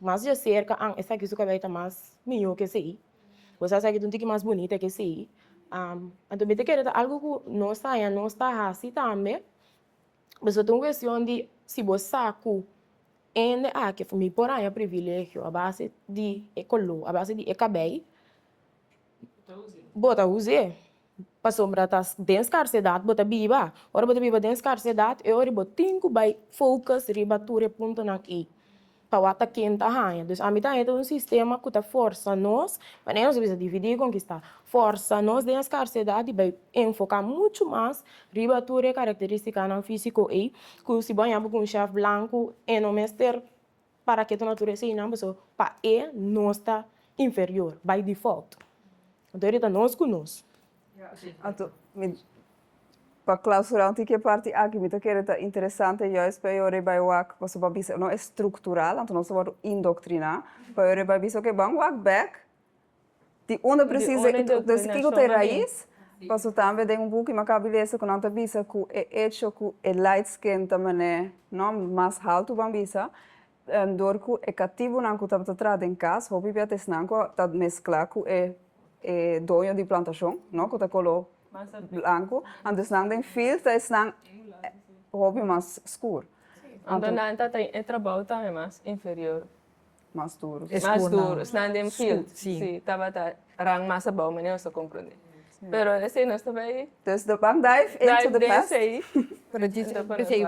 mas djaserka an esaki su kabei ta mas mihó ke esei bo sa esaki ta un tiki mas bunita ke esei anto mi ta kere ta algu ku nos ta haña nos ta hasi tambe pasobra ta un kuestion di si bo sa ku hende aki mi por haña privilegio a base di e koló a base di e kabei bo ta us'é. Pasobra ta den skarsedat bo ta biba. Ora bo ta biba den skarsedat e ora bo tin ku bai focus riba tur e puntonan ei pa wak ta ken ta haña. Dus ami ta haña ta un sistema ku ta forsa nos, manera nos a bisa dividí i konkistá, forsa nos den e skarsedat di bai enfoká muchu mas riba tur e karakteristikanan físiko ei ku si bo haña bo ku un shèf blanku e no mester Para ke ta naturesa einan pasobra pa e nos ta inferior by default. Anto e ta nos ku nos. Anto mi pa clausura un tiki e parti aki mi ta kere ta interesante juist pa e ora e bai wak pasobra pa bisa no e structural anto nos ta wòrdu indoctrina pa e ora e bai bisa oke ban wak bek Di unda precies e dus kiko ta e rais? Paso tambe den un buki mi a kaba di lesa ku nan ta bisa ku e echo ku e light skin ta manera no mas haltu ban bisa dor ku e katibunan ku tabata traha den kas hopi bia ta esnan ku ta meskla ku e e doño di plantashon no ku ta kolo blanku anto esnan den field ta esnan hopi mas skur. Anto nan ta e trabou tambe mas inferior. Mas duru. Mas duru. Esnan den field. Si. Tabata rang mas abou, manera nos ta komprondé. Pero esei nos ta bai. Dus de ban dive into the past. Dive den esei. Pero djis p'esei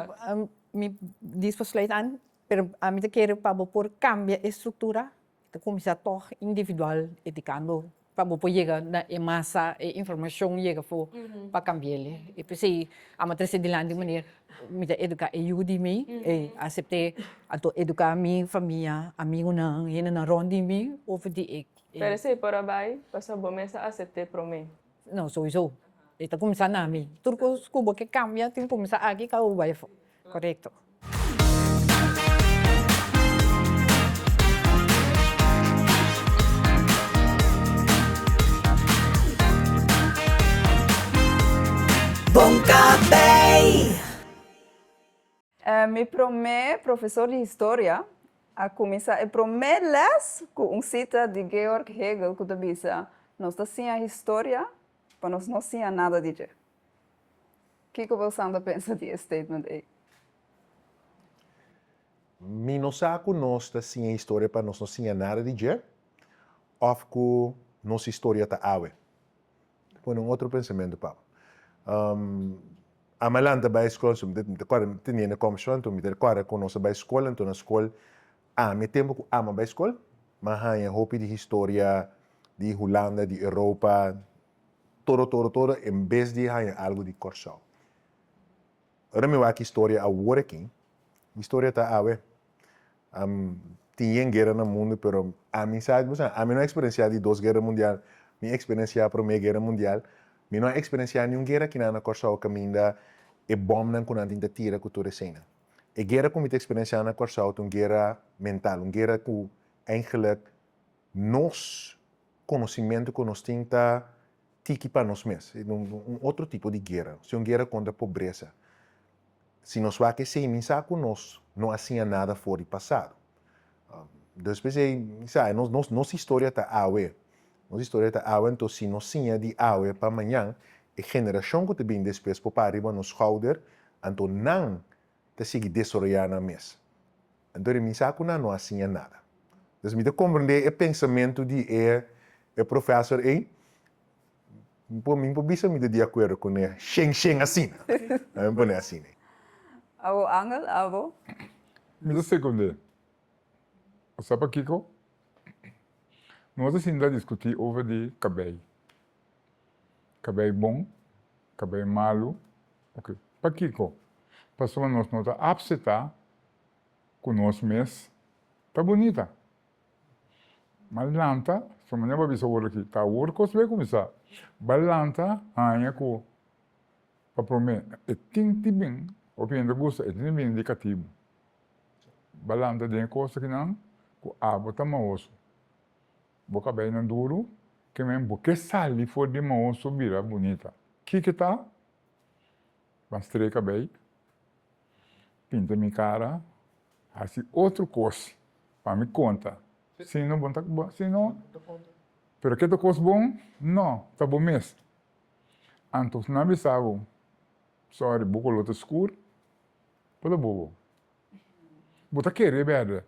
mi djis por sluit aan, pero ami ta kere pa bo por kambia e struktura ta kuminsá tòg individual edikando pa bo por yega na e masa e informashon yega afó pa kambi'el. E p'esei amo a trese dilanti un manera mi ta eduká e yu di mi, e asept'é, anto eduká mi famia, amigunan, hendenan rònt di mi over di e. Pero esei por a bai pasobra bo mes a asept'é promé. No, souiso. E ta kuminsá na mi. Tur kos ku bo ke kambia tin kuminsá aki ka bo bai afó. Korekto. Bon kabei! Mi promé profesor di historia a kuminsá e promé lès ku un sita di Georg Hegel ku ta bisa, Nos ta siña historia pa nos no siña nada di dje. Kiko bosan ta pensa di e statement ei? Mi no sa ku nos ta siña historia pa nos no siña nada di dje òf ku nos historia ta awe. Ta pone un otro pensamentu pa bo. Ami a lanta bai skol, so mi ta kòrda mi ta teniendo kòmbersashon anto mi ta kòrda ku nos a bai skol anto na skol ami e tempu ku ami a bai skol mi a haña hopi di historia di Hulanda, di Europa, todo todo todo en bes di haña algu di Kòrsou. Ora mi wak historia awor aki, historia ta awe. Tin yen guera na mundu pero ami sa, bo sa, ami no a eksperensiá di dos guera mundial, mi eksperensiá promé guera mundial, mi no a eksperensiá niun guera kinan na Kòrsou kaminda e bòmnan ku nan tin ta tira ku tur eseinan. E guera ku mi ta eksperensiá na Kòrsou ta un guera mental, un guera ku eigenlik nos konosimentu ku nos tin ta tiki pa nos mes. Un otro tipo di guera, si un guera kontra pobresa. Si nos wak esei, mi sa ku nos no a siña nada for di pasado. Dus p'esei, mi sa, nos, nos, nos historia ta awe. Nos historia ta awe, anto si nos siña di awe pa mañan, e generashon ku ta bin despues por para riba nos skouder, anto nan ta sigui desaroyá nan mes. Anto di mi sa ku nan no a siña nada. Dus mi ta komprendé e pensamentu di e e profèsor ei. Mi por mi por bisa mi ta di akuerdo kuné shen shen asina. Mi pone asina. Abo Angel, abo? Mi ta sekund'é. Bo sa pakiko? Nos a sinta diskutí over di kabei. Kabei bon, kabei malu. Ok. Pakiko? Pasobra nos no ta apseptá ku nos mes ta bunita. Ma lanta, su manera bo a bisa awor aki, ta awor kos bai kuminsá. Ba lanta haña ku pa promé e tin di bin, hopi hende gusta e tin di bin di katibu. Ba lanta den e kos akinan ku abo ta mahoso. Bo kabeinan duru, ke men bo ke sali for di mahoso bira bunita. Kiko ta? Ban strei kabei, pinta mi kara, hasi otro kos pa mi konta. Si no bo ta, si no, pero ke ta kos bon? No, ta bo mes. Anto si nan bisa bo, sorry, bo koló ta skur, bo ta bobo. Bo ta kere berde.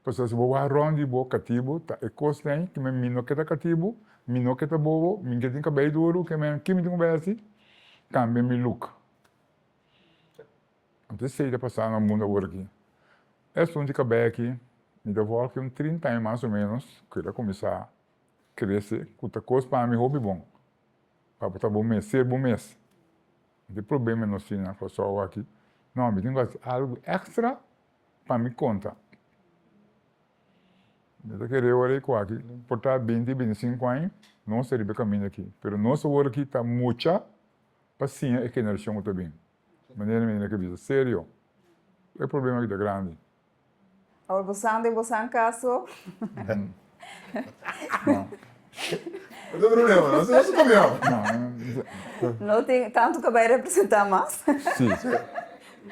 Pasobra si bo wak rond di bo katibu ta e kosnan ke men mi no ke ta katibu, mi no ke ta bobo, mi ke tin kabei duru, ke men ki mi tin ku bai hasi? Kambia mi look. Anto esei ta pasa na mundu awor aki. Esun di kabei aki mi ta vòlg un trinta aña mas o menos ku el a kuminsá krese ku ta kos pa mi hopi bon. Pa bo ta bo mes, ser bo mes. Di problema nos tin na Kòrsou aki. No, mi tin ku hasi algu èkstra pa mi konta. Mi ta kere ora ku aki por ta binti, bintisinku aña nos ta riba e kaminda aki. Pero nos awor aki ta mucha pa siña e generashon ku ta bin. Manera mi a bisa, serio, e problema aki ta grandi. Awor bo san den bo san kaso. No tin problema, no no problema. No tin tantu ku bai representá mas. Sí.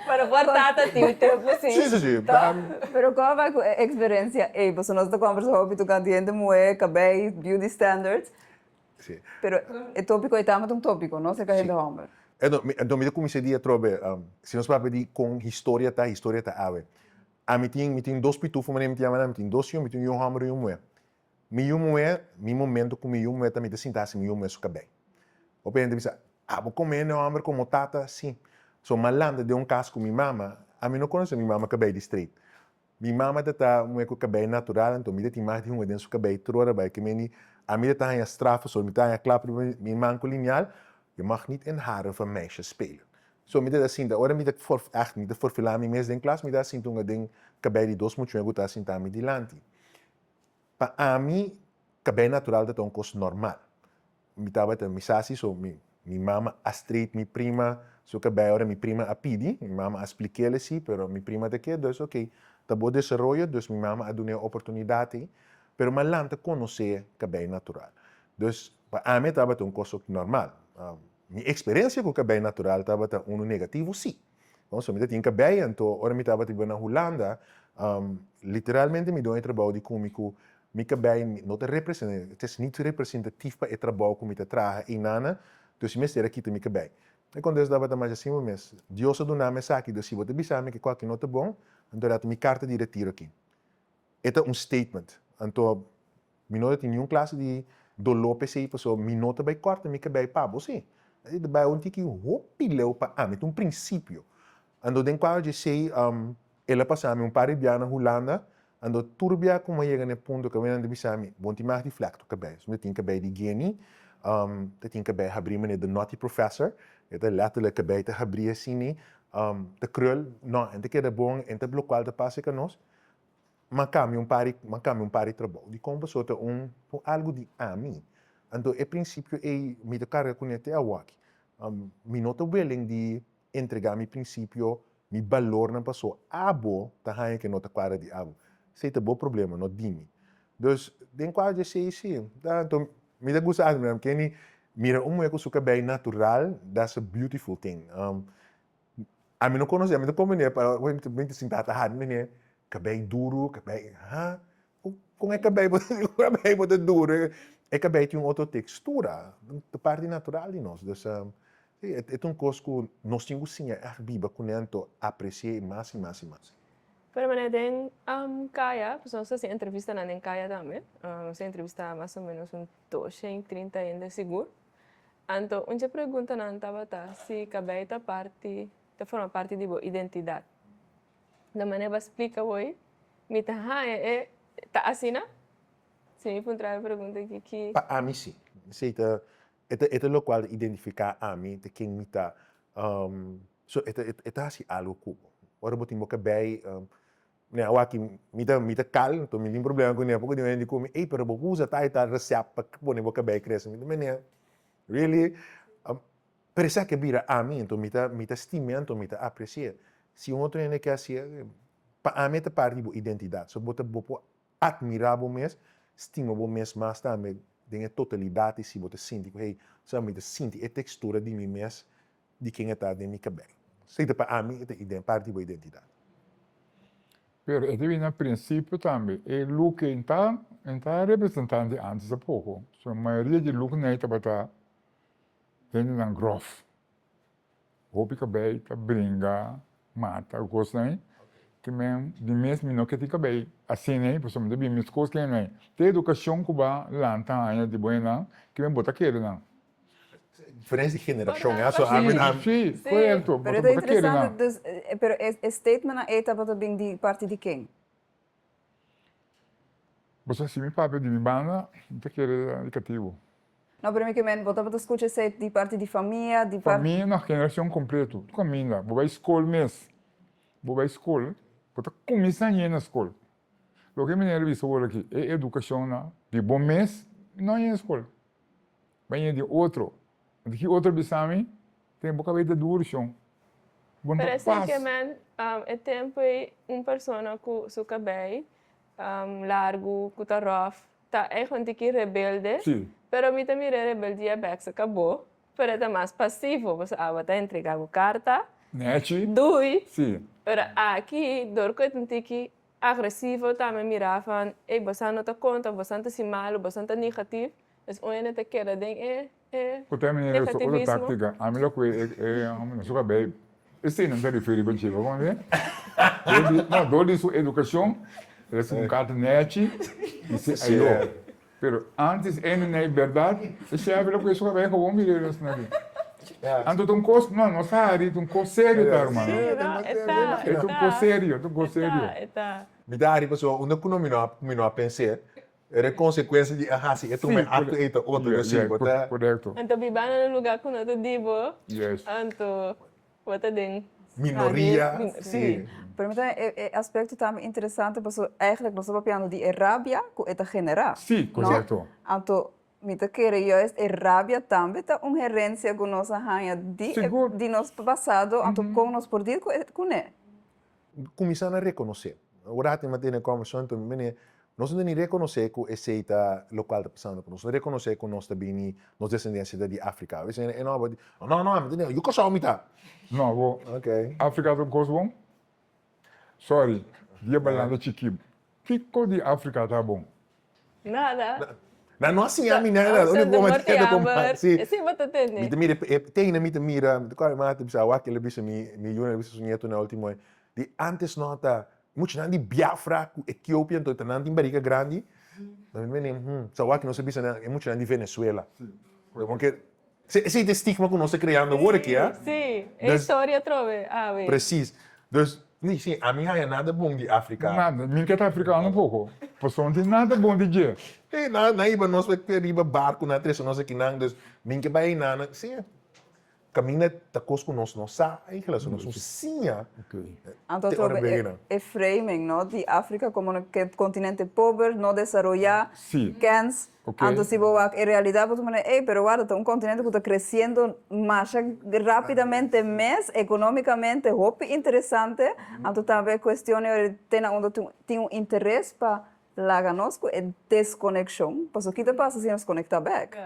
Pero por tata tin tempu sí. Sí, sí, sí. Pero kon bai ku e eksperensia ei? Pasobra nos ta kombersa hopi tokante hende muhé, kabei, beauty standards. Sí. Pero e tópiko ei tambe ta un tópiko, no? Serka hende hòmber. Ento, mi, anto mi ta kuminsá di atrobe, si nos papia di kon historia ta, historia ta awe. Ami tin, mi tin dos pitufo manera mi ta yama nan, mi tin dos yu, mi tin un yu hòmber i un yu muhé. Mi yu muhé, mi momento ku mi yu muhé ta, mi ta sinta hasi mi yu muhé su kabei. Hopi hende bisa, Abo come hende homber como tata? Si. So m'a lanta den un cas cu mi mama, ami no conoce mi mama cabey di straight. Mi mama ta ta muhe cu cabey natural, anto mi ta tin mag di hunga den su cabey tur ora bay. Kemeni ami ta ta haña straf pasobra mi ta haña klap riba mi man cu linial, Je mag niet in haren van meisjes spelen. So mi ta ta sinta, ora mi ta for, echt mi ta forfila mi mes den klas, mi ta sinta hunga den cabey di dos muchanan cu ta sinta mi dilanti. Pa ami, kabei natural ta ta un kos normal. Mi tabata, mi sa si so mi mi mama a straight mi prima su kabei ora mi prima a pidi, mi mama a splik'el esi, pero mi prima ta ke, dus ok, ta bo desaroyo, dus mi mama a dun'e e oportunidat ei, pero mi a lanta konosé kabei natural. Dus pa ami e tabata un kos normal. Mi eksperensia ku kabei natural tabata unu negativo, si. Bon, so mi ta tin kabei, anto ora mi tabata biba na Hulanda, literalmente mi doño trabou di ku mi ku mi kabei no ta representa, het is niet representatief pa e trabou ku mi ta traha einana, dus mi mester a kita mi kabei. E kontesto tabata masha simpel mes, Dios a duna mi esaki, dus si bo ta bisa mi ke kualke no ta bon, anto dat mi karta di retiro aki. E ta un statement. Anto Mi no ta tin niun klase di doló p'esei pasobra mi no ta bai kòrta mi kabei pa bo sí. E ta bai un tiki hopi leu pa ami, ta un prinsipio. Anto den kuadro di esei el a pasa mi un par di bia na Hulanda, anto tur bia ku mi a yega na e punto ku nan ta bisa mi, bo no tin mag di flèk tu kabei, mi ta tin kabei di Guinea, ta tin kabei habrí manera The Nutty Professor, e ta lèterlik kabei ta habrí asina, ta krul, no, en ta keda bon, en ta lokual ta pasa ku nos. M'a cambia un par di, m'a cambia un par di trabou. Dicon? Pasobra ta un, un algo di ami. Anto e principio ey mi ta carga cune te awaki. Mi no ta willing di entrega mi principio, mi balornan paso abo ta haña ke no ta cuadra di abo. Esey ta bo problema, no di mi. Dus, den cuadro di esey si. Ta, anto mi ta gusta admira, keni mira un muher cu su cabey natural, that's a beautiful thing. Ami no konosé, ami ta kombiné pa mi ta sinta ta hari meneer, kabei duru, kabei, ha? Kon e kabei bo kabei bo ta duru? E kabei tin un otro tekstura, ta parti natural di nos. Dus, si, e ta un kos ku nos tin ku siña ègt biba kuné anto apresi'é mas i mas i mas. Pero meneer den kaya, pasobra nos ta hasi entrevistanan den kaya tambe, nos a entrevista mas o menos un doshen trinta hende sigur. Anto un dje preguntanan tabata si kabei ta parti, ta forma parti di bo identidat. Na manera bo a splika hoy, mi ta haña e ta asina? Si mi puntra e pregunta aki, ki. Pa ami si. Esei ta, e ta, e ta lokual ta identifiká ami, ta ken mi ta. So e ta, e ta hasi algu ku bo. Ora bo tin bo kabei, Ne awaki mi ta mi ta kal, nto mi tin problema ku ne poko di un hende ku mi, ey pero bo usa tal y tal recept pa pone bo kabei krese. Mi ta mene, really? Pero esaki a bira ami, nto mi ta mi ta stim'e, nto mi ta apresi'e. Si un otro hende ke hasi'e, pa ami e ta parti di bo identidat. So bo ta bo por admira bo mes, stima bo mes mas tambe den e totalidat di si bo ta sinti ku hey, sa mi ta sinti e tekstura di mi mes di ken e ta den mi kabei. Esei ta pa ami e ta iden parti di bo identidat. Pero e ta bini na prinsipio tambe e look ei ta e ta representante antes tampoco. So mayoria di looknan ei tabata hendenan grof. Hopi kabei ta bringa, mata, kosnan ei. Ke men di mes mi no ke tin kabei asina ei pasobra mi ta bini meskos ke nan ei. Te edukashon ku bo a lanta haña di bo hendenan ke men bo ta kere nan. Diferencia di generacion, ya. So, ami, ami. Sí, correcto. Pero ta interesante, dus, pero e statementnan ei tabata bin di parti di ken? Bo sa, si mi papia di mi banda, mi ta kere di katibu. No, pero mi ke men, bo tabata skucha esei di parti di famia, di parti. Famia, no, generacion completo. Tur kaminda. Bo bai skol mes. Bo bai skol, bo ta kuminsá ñe na skol. Loke mi nere bisa awor aki, e edukashonnan di bo mes no ñe na skol. Baña di otro. Anto ki otro bisa mi, Ten bo kabei ta duru shon. Bo no ta Pero pas. esei ke men, e tempu ei un persona ku su kabei largu, ku ta ròf, ta echt un tiki rebelde. Sí. Pero mi ta mira e rebeldia bèk se kabó, pero e ta mas pasivo, pasobra abo ta entregá bo karta, Nèchi. dui. Sí. Pero aki, dor ku e ta un tiki agresivo tambe mira van, ey bosan no ta konta, bosan ta si malu, bosan ta negatif, Dus un hende ta keda den e e Ku ta manera su otro negativismo. táktika. Ami lo ku e e homber na su kabei. Esei nan ta referi pa dje, bo komprende? Dor di, no, dor di su edukashon, el a hasi un karta nèchi i si ayo. Pero antes ene nei berdad e chef lo cu su cabey gewoon mira e asina aki. Anto ta un cos, no, no sa hari, ta un cos serio ta hermano. Sí, no, e ta, E ta un cos serio, ta un cos serio. E ta. Mi ta hari pasobra unda cu no mi no a mi no a pens'é, era e consecuencia di a haci e tuma e acto ey ta otro, yo si bo ta. Correcto. Anto biba na un lugar cu no ta di bo, anto Bo ta den Minoria, sí. Pero mi ta e aspecto tambe interesante pasobra eigenlijk nos ta papiando di e rabia cu e ta genera. Sí, correcto. Anto mi ta kere juist e rabia tambe ta un herencia cu nos a haña di di nos pasado, anto con nos por deal cu ne? Cuminsa na reconoce. Ora hati mi a tene conversacion anto mi mene nos no ta ni reconoce cu esey ta locual ta pasando cu nos. No reconoce cu nos ta bini, nos descendencia ta di Africa. A veces e no abo di, no no mi ta di, yu Kòrsou mi ta. No bo, Africa ta un cos bon? Sorry, dia balanda chiki. Kico di Africa ta bon? Nada. Nan no a siña mi nada. Único ku mi ta kompa. Si. Esei bo ta tende. Mi ta mira e teina mi ta mira, mi ta kòrda mi mama ta bisa awak el a bisa mi, mi yu el a bisa su nieto na último e di antes no ta muchanan di Biafra ku Etiopia anto ta nan tin barika grandi. Mi mene hmm sa awak nos a bisa nan e muchanan di Venezuela. Porque esei ta e stigma ku nos ta kreando awor aki a. Si, e historia atrobe awe. Precies. Dus, ni si, ami haña nada bon di Afrika. Nada, mi ke ta afrikano poko, pasobra no tin nada bon di dje. Hey, nan nan hiba nos pa riba barku, nan a trese nos akinan, dus mi ke bai einan, si, kaminda ta kos ku nos no sa eigenlijk, so nos no siña Anto te ora atrobe e framing, no, di Afrika komo un kontinente pober, no desaroyá, kens, Anto si bo wak e realidat bo ta pone ey pero warda ta un kontinente ku ta kresiendo masha rapidamente mes ekonomikamente hopi interesante anto tambe e kuestion e te na unda tin un interes pa laga nos ku e deskonekshon pasobra ki ta pasa si nos konektá bèk.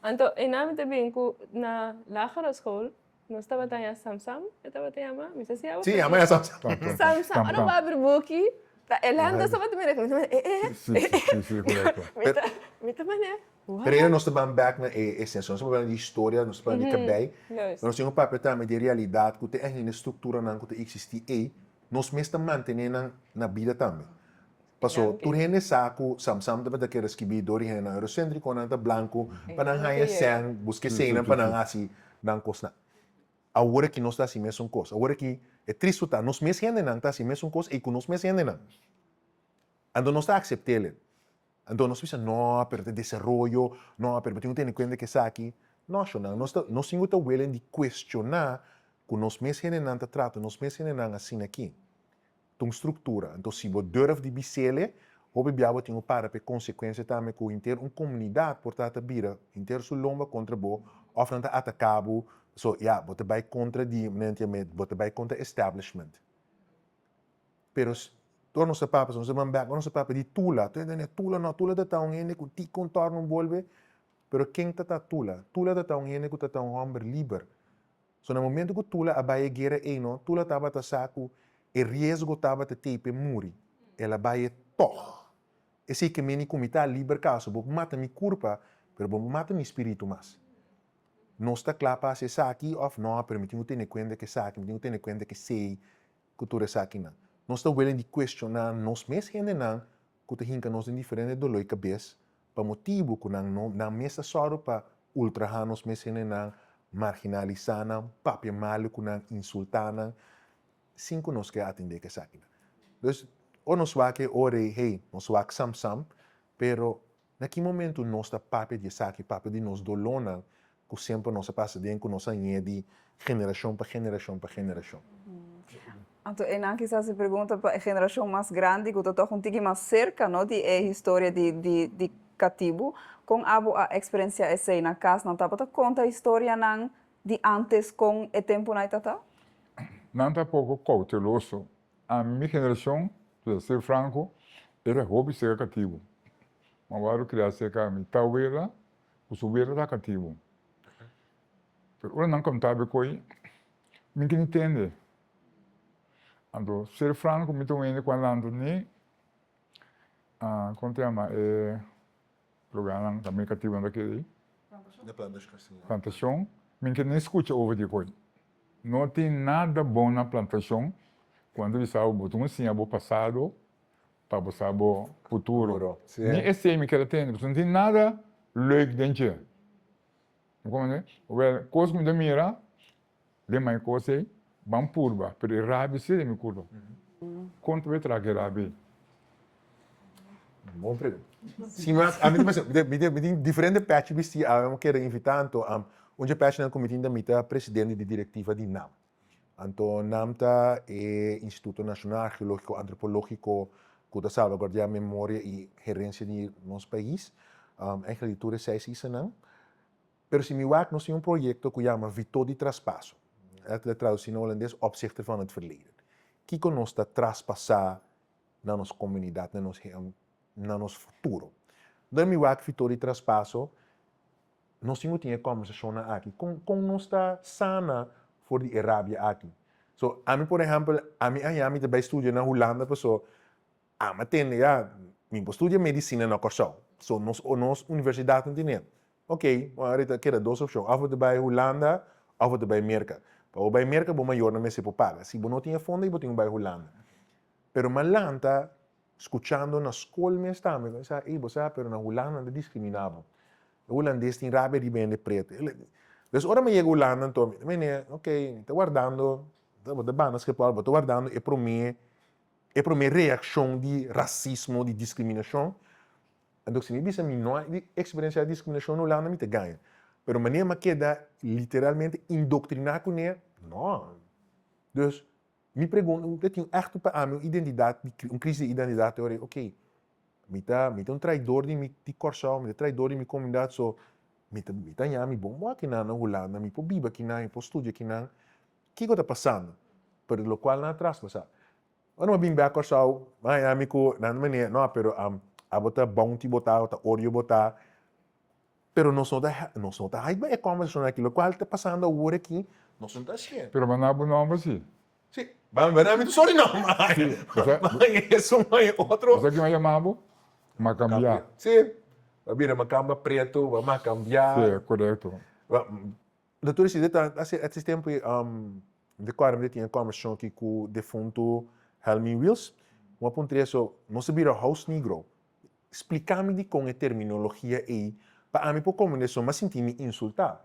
Anto einan mi ta bin ku na lagere school Nos tabata haña Samsam, e tabata yama, mi sa si abo Sí, yama ya Samsam. Samsam, ora bo abri buki, ta e lanta tabata mira, mi ta mira, eh, eh, Sí, sí, sí, sí, korekto. Mi ta, mi ta manera, what? Pero nos ta ban bek na e esensia, nos ta papia di historia, nos ta papia di kabei, pero nos tin ku papia tambe di e realidat ku te ainda strukturanan ku ta eksistí ei, nos mes ta mantené nan na bida tambe. Paso, tur hende sa ku Samsam tabata kere skibí dor di hendenan euroséntrikonan ta blanku pa nan haña sèn, buska e sènnan pa nan hasi nan kosnan. Awor aki nos ta hasi mesun kos. Awor aki e tristu ta, nos mes hendenan ta hasi mesun kos ei ku nos mes hendenan. Anto nos ta aksept'el. Anto nos bisa, no, pero ta desaroyo, no, pero bo tin ku tene kuenta ku esaki. No, shonnan, nos ta, nos tin ku ta welen di kuestioná ku nos mes hendenan ta trata nos mes hendenan asin'aki. Ta un struktura. Anto si bo durf di bis'ele, hopi bia bo tin ku para pa e konsekuensia tambe ku henter un komunidat por ta ta bira henter su lomba kontra bo òf nan ta ataká bo. So, ya, bo ta bai kontra di, bo ta bai kontra establishment. Pero ora nos ta papia, nos ta ban bèk, ora nos ta papia di Tula, tur hende ta Tula no, Tula ta ta un hende ku tiki un tòrnu un bolbe. Pero ken ta ta Tula? Tula ta ta un hende ku ta ta un hòmber liber. So na momento ku Tula a bai e guera ei no, Tula tabata sa ku e riesgo tabata tei p'e muri. El a bai e tòg. Esei ke meni ku mi ta liber kaso bo por mata mi kurpa, pero bo no por mata mi spiritu mas. Nos ta kla pa hasi esaki òf no, pero mi tin ku tene kuenta ku esaki, mi tin ku tene kuenta ku esei, ku tur esakinan. Nos ta welen di kuestioná nos mes hendenan ku ta hinka nos den diferente doló i kabes pa motibu ku nan no nan mes ta sòru pa ultrahá nos mes hendenan, marginalisá nan, papia malu ku nan, insultá nan, sin ku nos ke atendé ku esakinan. Dus, ora nos wak e ora ei, hey, nos wak sam sam, pero na ki momentu nos ta papia di esaki, papia di nos dolónan ku semper nos a pasa den ku nos a ñe di generashon pa generashon pa generashon. Anto einan kisas e pregunta pa e generashon mas grandi ku ta tòg un tiki mas serka no di e historia di di di katibu, kon abo a eksperensiá esei na kas? Nan tabata konta historianan di ántes kon e tempunan ei ta ta? Nan ta poko kouteloso. Ami mi generashon, pa ser franko, era hopi serka katibu. Mi a wòrdu kriá serka mi tawela ku su wela ta katibu. Pero ora nan konta be koi, mi tin tende. Anto ser franco mi ta un hende ku a lanta ni kon ta yama e lugarnan kaminda katibunan ta keda ei? Plantashon. Mi ke ni skucha over di koi. No tin nada bon na plantashon ku nan ta bisa bo, bo tin ku siña bo pasado. Pa bo sa bo futuro. Ni esei mi keda tende, pasobra no tin nada leuk den dje. Bo comprende? Wel, kos ku mi ta mira den mai kos ei, ban purba, pero e rabi si den mi kurpa. Kon ta bai traha e rabi ei? Bon pregunta. Si mi ami ta pensa, mi tin mi tin diferente pèchi bistí awe, mi kere invitá anto un dje pèchinan ku mi tin ta mi ta presidente di direktiva di nam. Anto nam ta e Instituto Nashonal Arkeológiko Antropológiko ku ta salvaguardiá memoria i herensia di nos pais, eigenlijk di tur e seis islanan. Pero si mi wak nos tin un proyekto ku yama Vitó di Traspaso, letterlijk tradusí na holandes Opzichter van het Verleden. Kiko nos ta traspasá na nos komunidat, na nos na nos futuro? Dor mi wak Vitó di Traspaso, Nos tin ku tin e kòmbersashonnan aki. Kon kon nos ta sana for di e rabia aki? So, ami por ehèmpel, ami aña mi ta bai studia na Hulanda paso ami a tende ya, mi por studia medisina na Kòrsou. So, nos nos universidatnan tene. Oké, awor ta keda dos opshon, òf bo ta bai Hulanda òf bo ta bai Merka. Pa bo bai Merka bo mayornan mester por paga. Si bo no tin e fondo ei bo tin ku bai Hulanda. Pero mi a lanta Skuchando na skol mes tambe, mi sa, ey, bo sa, pero na Hulanda nan ta diskriminá bo. E hulandes tin rabia riba hende pretu. Dus ora mi yega Hulanda anto, mi ta mene, ok, mi ta wardando, bo ta banda Schiphol, bo ta wardando e promé, e promé reakshon di rasismo, di diskriminashon. Anto si mi bisa mi no a eksperensiá diskriminashon na Hulanda, mi ta gaña. Pero manera mi a keda literalmente indoktriná kuné, no. Dus, Mi pregunta, un tin ègt pa ami un identidat, un crisis di identidat te ora ei, ok, mi ta mi ta un traidor di mi di Kòrsou, mi ta traidor di mi komunidat, so mi ta mi ta haña mi bon bon akinan na Hulanda, mi por biba akinan, mi por studia akinan, kiko ta pasando? Pero lokual nan a traspasá. Ora mi a bin bèk Kòrsou, mi a haña mi ku nan manera, no, pero abo ta bounty bo ta, abo ta orio bo ta, Pero nos no ta nos no ta haiba e conversacion aki, locual ta pasando awor aki, nos no ta haciendo. Pero bo na bo nomber si. Si, ba ba na mi tu sorry no, ma Si, bo sa ma esun ma e otro. Bo sa kin a yama bo? Macambia. Si, ba bira macamba preto, ba macambia. Si, corecto. Ba Doctor si ta haci estes tempo ei mi ta corda mi ta tin e conversacion aki cu defunto Helmin Wiels, mi a puntra eso, nos a bira house negro, Spliká mi dikon e terminologia ei pa ami por komprendé so m'a sinti mi insultá.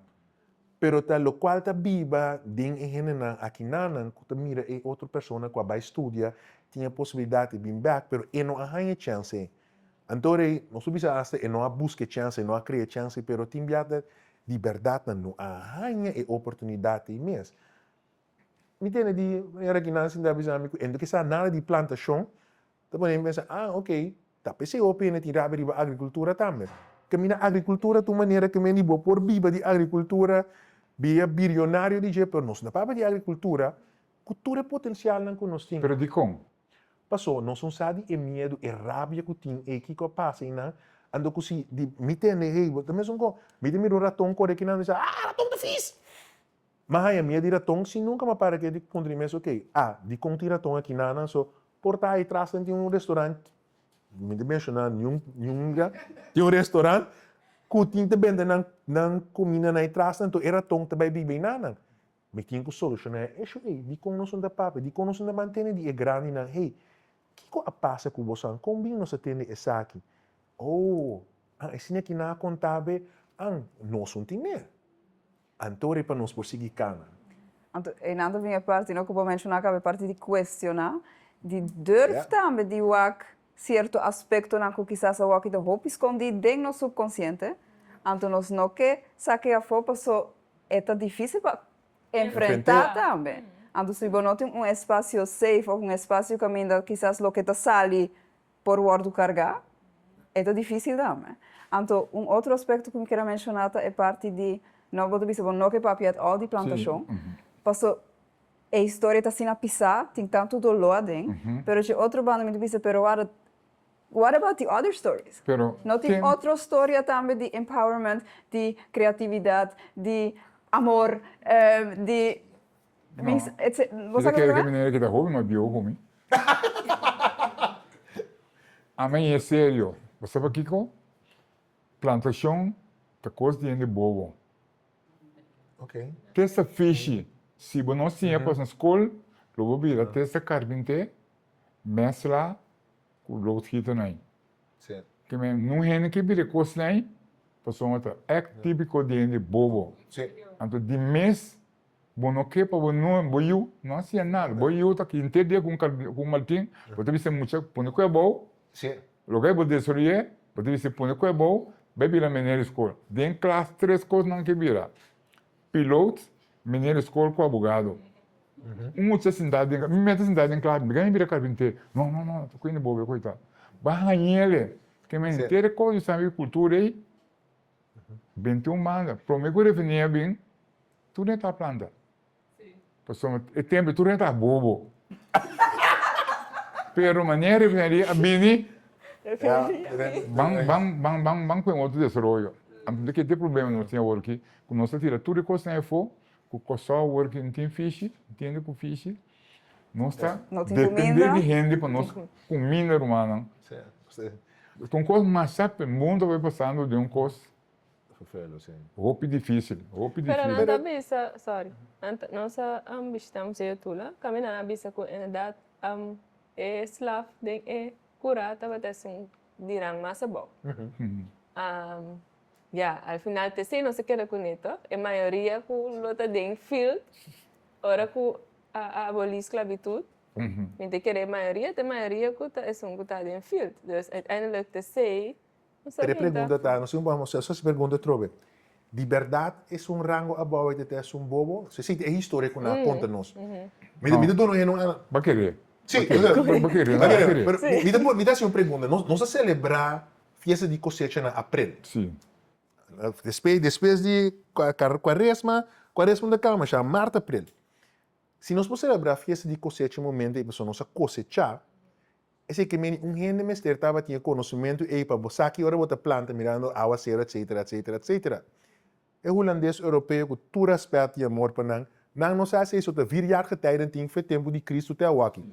Pero ta lokual ta biba den e hendenan akinanan ku ta mira e otro persona ku a bai studia tin e posibilidat di bin bèk pero e no a haña e chèns ei. Anto rei nos por bisa asta e no a buska e chèns ei, no a krea e chèns ei pero tin bia ta di bèrdat nan no a haña e oportunidat ei mes. Mi tende di manera ki nan sinta bisa mi ku e no ke sa nada di plantashon Ta pone mi pensa, ah, ok, ta p'esei hopi hende tin rabia riba agrikultura tambe. Kaminda agrikultura ta un manera ku men di bo por biba di agrikultura, bira birionario di dje, pero nos no ta papia di agrikultura ku tur e potensialnan ku nos tin. Pero dikon? Paso nos no sa di e miedu, e rabia ku tin ei, kiko a pasa einan, anto ku si di mi tende, hey, bo ta mesun kon, mi ta mira un raton kore kinan, mi sa, ah, raton ta fis! M'a haña miedu di raton si nunka m'a para ke di puntra di mes, ok, ah, dikon tin raton aki nanan? So, por ta ahi tras nan tin un restaurant, mi ta menshoná niun niun lugar, tin un restaurant ku tin ta bende nan nan kuminda nan ahi tras nan, enton e raton ta bai biba ei nanan. Mi tin ku solushoná e issue ei, dikon nos no ta papia, dikon nos no ta mantene di e grandinan, hey, kiko a pasa ku bosan, kon bin nos a tende esaki? Oh, an asina ki nan a konta be, an, nos no tin mer. Anto riba nos por sigui cana. Anto einan ta bin e parti no ku bo menshoná kaba e parti di kuestioná, di durf tambe di wak sierto aspektonan ku kisas a wòrdu ta hopi skondí den nos supkonsiente, anto nos no ke saka e afó paso e ta difísil pa enfrentá tambe. Anto si bo no tin un espasio safe òf un espasio kaminda kisas loke ta sali por wòrdu kargá, e ta difísil tambe. Anto un otro aspekto ku mi kier a menshoná ta e parti di, no bo ta bisa bo no ke papia at all di plantashon, paso e historia ta asina pisá, tin tantu doló aden, pero dje otro banda mi ta bisa pero wara, what about the other stories? No tin otro storia tambe di empowerment, di kreatividat, di amor, di No. Bo sa Kere ke manera ke ta hopi mas bieu ku mi. Ami e serio. Bo sa pakiko? Plantashon ta kos di hende bobo. Testa fishi, si bo no siña pas na skol, lo bo bira testa karpinté, mèsla. Ku loodgieternan ei. Ke men nun hende ke bira e kosnan ei, pasobra ta ègt típiko di hende bobo. Anto di mes bo no ke pa bo no bo yu no a siña nada. Bo yu ta henter dia ku un maltin, bo ta bisa e mucha pone ku e abou, loke bo desaroy'é, bo ta bisa pone ku e abou, bai bira meneer di skol. Den klas tres kosnan ke bira. Piloot, meneer di skol ku abogado. Un mucha sintá den, mi mester sintá den klas, mi bira karpinter. No, no, no, ta kuende bobe ku ta. Ba hañ'ele. Ke men henter e kos di sabi kultura ei, benti un banda. Prome ku refineria bin, tur hende ta planta. Pasobra e tempu tur hende ta bobo. Pero manera refineria a bini, ban, ban, ban, ban, ban ku un otro desaroyo. Anto ke te problema nos tin awor aki, ku nos ta tira tur e kosnan afó, ku Kòrsou awor aki no tin fishi, no tin hende ku fishi. Nos ta depende di hende pa nos kuminda rumannan. Ta un kos masha, mundu ta bai pasando den un kos Hopi difícil, hopi Pero difícil. nan ta bisa, sorry, nan ta, nos a bishita Museo Tula, kaminda nan a bisa ku inderdaad e slaf den e kura tabata esun di rang mas abou. Ya, al final te esei nos a keda kuné tòg, e mayoria ku lo ta den field ora ku a abolí sklabitut, mi ta kere e mayoria ta e mayoria ku ta esun ku ta den field. Dus uiteindelijk te esei Pero e pregunta ta, nos tin un hasi e pregunta atrobe, di bèrdat esun rango abou ei ta esun bobo? Si esei ta e historia ku nan a konta nos. Mi ta duna hende un. Bo kere. Si, Bo kere, bo kere. Pero mi ta mi ta hasi un pregunta, nos a selebrá fiesta di kosecha na aprel. Si. Despues di kuaresma, kuaresma ta kaba masha mart, aprel. Si nos por selebrá fiesta di kosecha e momento ei pasobra nos a kosechá, Esei ke meni un hende mester tabatin e konosementu ei pa bo sa ki ora bo ta planta mirando awaseru etsetera etsetera etsetera. E hulandes europeo ku tur rèspèt i amor pa nan, nan no sa esei so ta vier jaargetijden tin fe tempu di Kristu te awaki.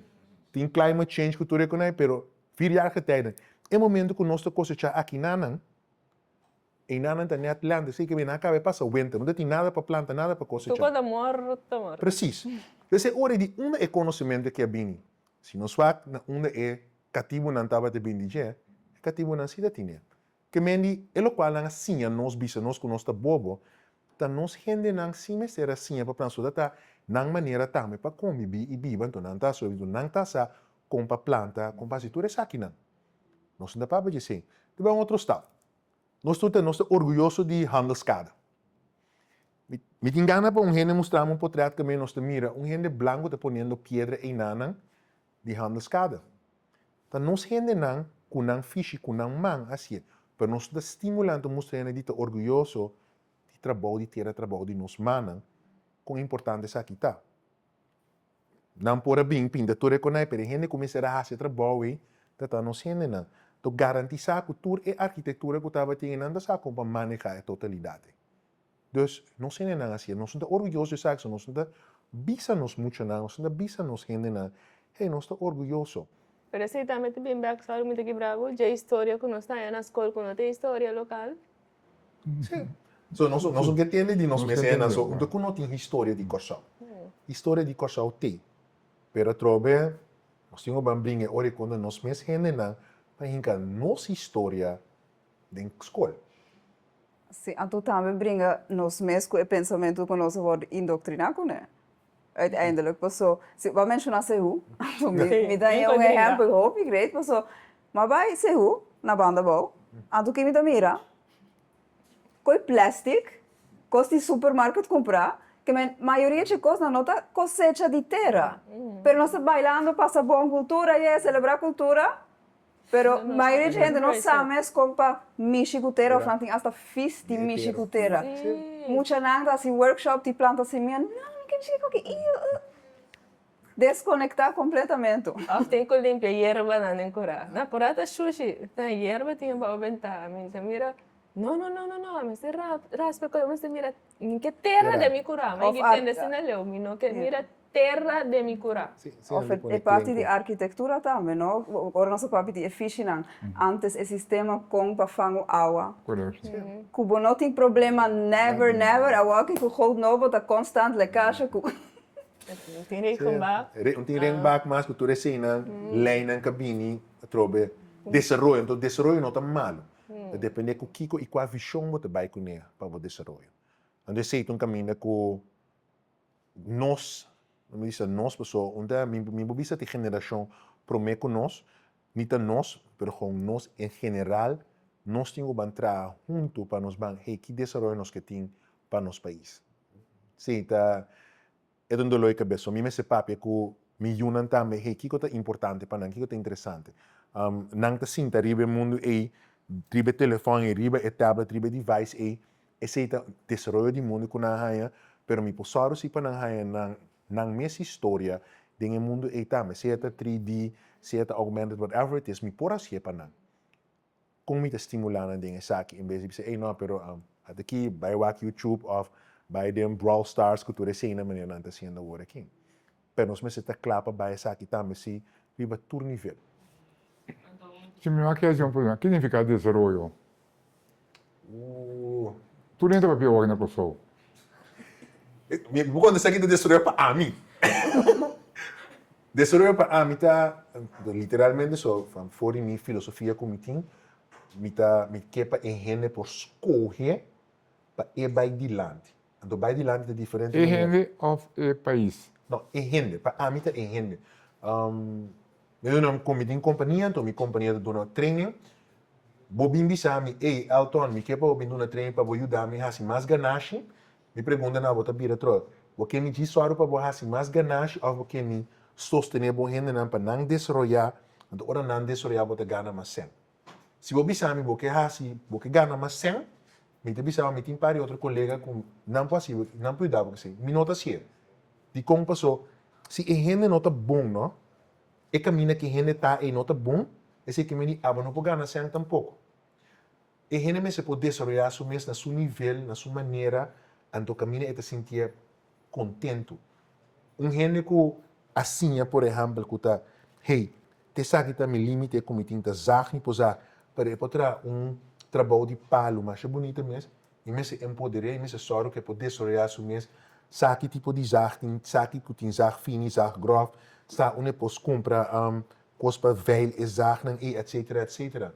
Tin climate change ku tur e konai pero vier jaargetijden. E momentu ku nos ta kosechá akinanan, Einanan ta net lente, esei ke mi nan a kaba e pasa winter, no ta tin nada pa planta, nada pa kosechá. Tur kos a morto, morto. Presis. Entonces e ora di unda e konosementu aki a bini? Si nos wak na unda e katibunan tabata bini di dje, e katibunan si ta tine. Ke men di e lokual nan a siña nos, bisa nos ku nos ta bobo, ta nos hendenan si mester a siña pa planta, so ta ta nan manera tambe pa kombibí i biba, anto nan ta sobreviví, nan ta sa kon pa planta, kon pa hasi tur esakinan. Nos no ta papia dje esei. Ta bai un otro stap. Nos tur ta nos ta orguyoso di Handelskade. Mi mi tin gana pa un hende mustra mi un potret kaminda nos ta mira un hende blanku ta poniendo piedra einanan di Handelskade. Ta nos hendenan ku nan fishi ku nan man hasié, pero nos no ta stimulá nan ta mustra hende di ta orguyoso di trabou di tera trabou di nos mannan kon importante esaki ta. Nan por a bin pinta tur e konai, pero e hende ku mester a hasi e trabou ei ta ta nos hendenan. To garantisá ku tur e arkitektura ku tabatin ei nan ta sa kon pa manehá e totalidat ei. Dus, nos hendenan a hasié. Nos no ta orguyoso di esaki, so nos no ta bisa nos muchanan, nos no ta bisa nos hendenan, hey, nos ta orguyoso. Pero esei tambe ta bin bek, sorry mi ta kibra bo, dje historia ku nos ta haña na skol ku no ta historia lokal. Sí. So nos nos no ke tende di nos mes hende, so unda ku no tin historia di Kòrsou. Historia di Kòrsou t'ei, pero atrobe nos tin ku ban bringa e ora i konta nos mes hendenan pa hinka nos historia den skol. Sí, anto tambe bringa nos mes ku e pensamentu ku nos a wòrdu indoktriná kuné. Uiteindelijk, paso si bo a menshoná Sehu, anto mi mi ta haña un ehèmpel hopi great, paso mi a bai Sehu na banda abou, anto ke mi ta mira? Koi plastic, kos di supermarket kumprá, ke men mayoria dje kosnan no ta kosecha di tera, pero nos ta bailando pasa bon kultura, ye, selebrá kultura, Pero mayoria dje hende no sa mes kon pa mishi ku tera of nan tin asta fis di mishi ku tera. Muchanan ta hasi workshop di planta simia, no mi ke mishi ku ki Deskonektá kompletamentu. Of tin ku limpia yerbanan den kurá. Na kurá ta shushi, ta yerba tin abou bentá. Mi ta mira, no no no no no, mester raspa koe, mester mira, mi ke tera den mi kurá. Mi ke tende asina leu, mi no ke mira Terra den mi cura. Of e parti di arkitektura tambe, no? Ora nos a papia di e fishinan, antes e sistema kon pa fangu awa. Ku bo no tin problema never, never, awoki ku goot nobo ta konstant lekasha ku. No tin regenbak. No tin regenbak mas ku tur eseinan, leinan ka bini. Atrobe desaroyo, anto desaroyo no ta malu. Ta depende ku kiko i kua vishon bo ta bai kuné pa bo desaroyo. Anto esei ta un kaminda ku nos, mi bisa nos paso un ta mi mi por bisa ta e generashon promé ku nos, ni ta nos, pero kon nos en general nos tin ku ban traha huntu pa nos ban hey ki desaroyo nos ke tin pa nos pais. Esei ta E ta un dolor di kabes. So mi mester papia ku mi yunan tambe, hey, kiko ta importante pa nan, kiko ta interesante. Nan ta sinta riba e mundu ei, riba e telefòn ei, riba e tablet, riba e device ei. Esei ta desaroyo di mundu ku nan a haña, pero mi por sòru si pa nan haña nan nan mes historia den e mundu ei tambe, sea ta 3D, sea ta augmented, whatever it is, mi por hasié pa nan. Kon mi ta stimulá nan den esaki en bes di bisa, ey no, pero ata aki bai wak YouTube of bai den Brawl Stars ku tur esei na manera nan ta hasiendo awor aki. Pero nos mester ta kla pa bai esaki tambe si riba tur nivel. Si mi wak hasi un pregunta, ki significa desaroyo? Tur hende ta papia wak na Kòrsou. Mi por kontestá ki ta desaroyo pa ami. Desaroyo pa ami ta literalmente so for di mi filosofia ku mi tin, mi ta mi ke pa e hende por skohe pa e bai dilanti. Anto bai dilanti ta diferente E hende òf e pais? No, e hende. Pa ami ta e hende. Mi duna mi tin kompania, anto mi kompania ta duna training. Bo bin bisa mi, ey Elton, mi ke pa bo bin duna training pa bo yuda mi hasi mas ganashi. Mi pregunta na bo ta bira tro, bo ke mi djis sòru pa bo hasi mas ganashi òf bo ke mi sostené bo hendenan pa nan desaroyá, anto ora nan desaroyá bo ta gana mas sèn. Si bo bisa mi bo ke hasi, bo ke gana mas sèn, mi ta bisa bo mi tin par di otro kolega ku nan por hasi, nan por yuda bo ku esei. Mi no ta hasié. Dikon? Paso si e hende no ta bon no, e kaminda ku e hende ta ei no ta bon, esei ke mindi abo no por gana sèn tampoko. E hende mester por desaroyá su mes na su nivel, na su manera, anto kaminda e ta sintié kontentu. Un hende ku a siña, por ehèmpel, ku ta, Hey, te esaki ta mi límite ku mi tin ta zag mi por zag, pero e por traha un trabou di palu masha bunita mes, mi mester empoder'é, mi mester sòru ku e por desaroyá su mes, sa ki tipo di zag tin, sa ki ku tin zag fini, zag gròf, sa unda e por kumpra kos pa veil e zagnan ei, etsetera, etsetera.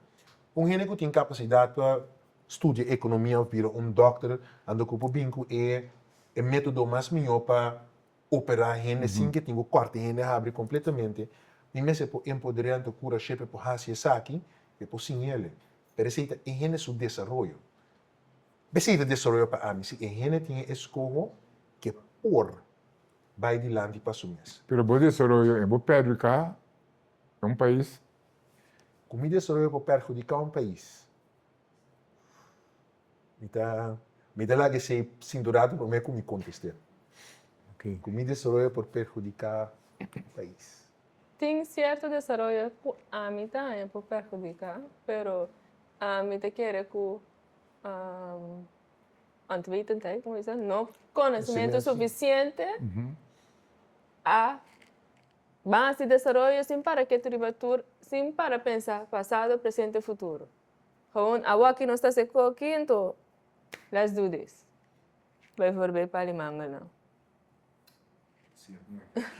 Un hende ku tin kapasidat pa studia ekonomia òf bira un dòkter anto ku por bin ku e e método mas mihó pa operá hende sin ke tin ku kòrta e hende habri kompletamente, mi mester por empoder'é anto kurash'é pa e por hasi esaki, e por siñ'el. Pero esei ta e hende su desaroyo. Esei ta desaroyo pa ami, si e hende tin e eskoho ke por bai dilanti pa su mes. Pero bo desaroyo e bo pèrdika un pais. Ku mi desaroyo por perhudiká un pais? Mi ta mi ta laga esei sintu ratu promé ku mi kontest'é. Ku mi desaroyo por perhudiká un pais? Tin sierto desaroyo ku ami ta haña por perhudiká, pero ami ta kere ku ontwetendheid, komo bisa, no konosementu sufisiente a Ban hasi desaroyo sin para ketu riba tur, sin para pensa pasado, presente, futuro. Gewoon awaki nos ta hasi koki anto let's do this. Bijvoorbeeld pali mangelnan.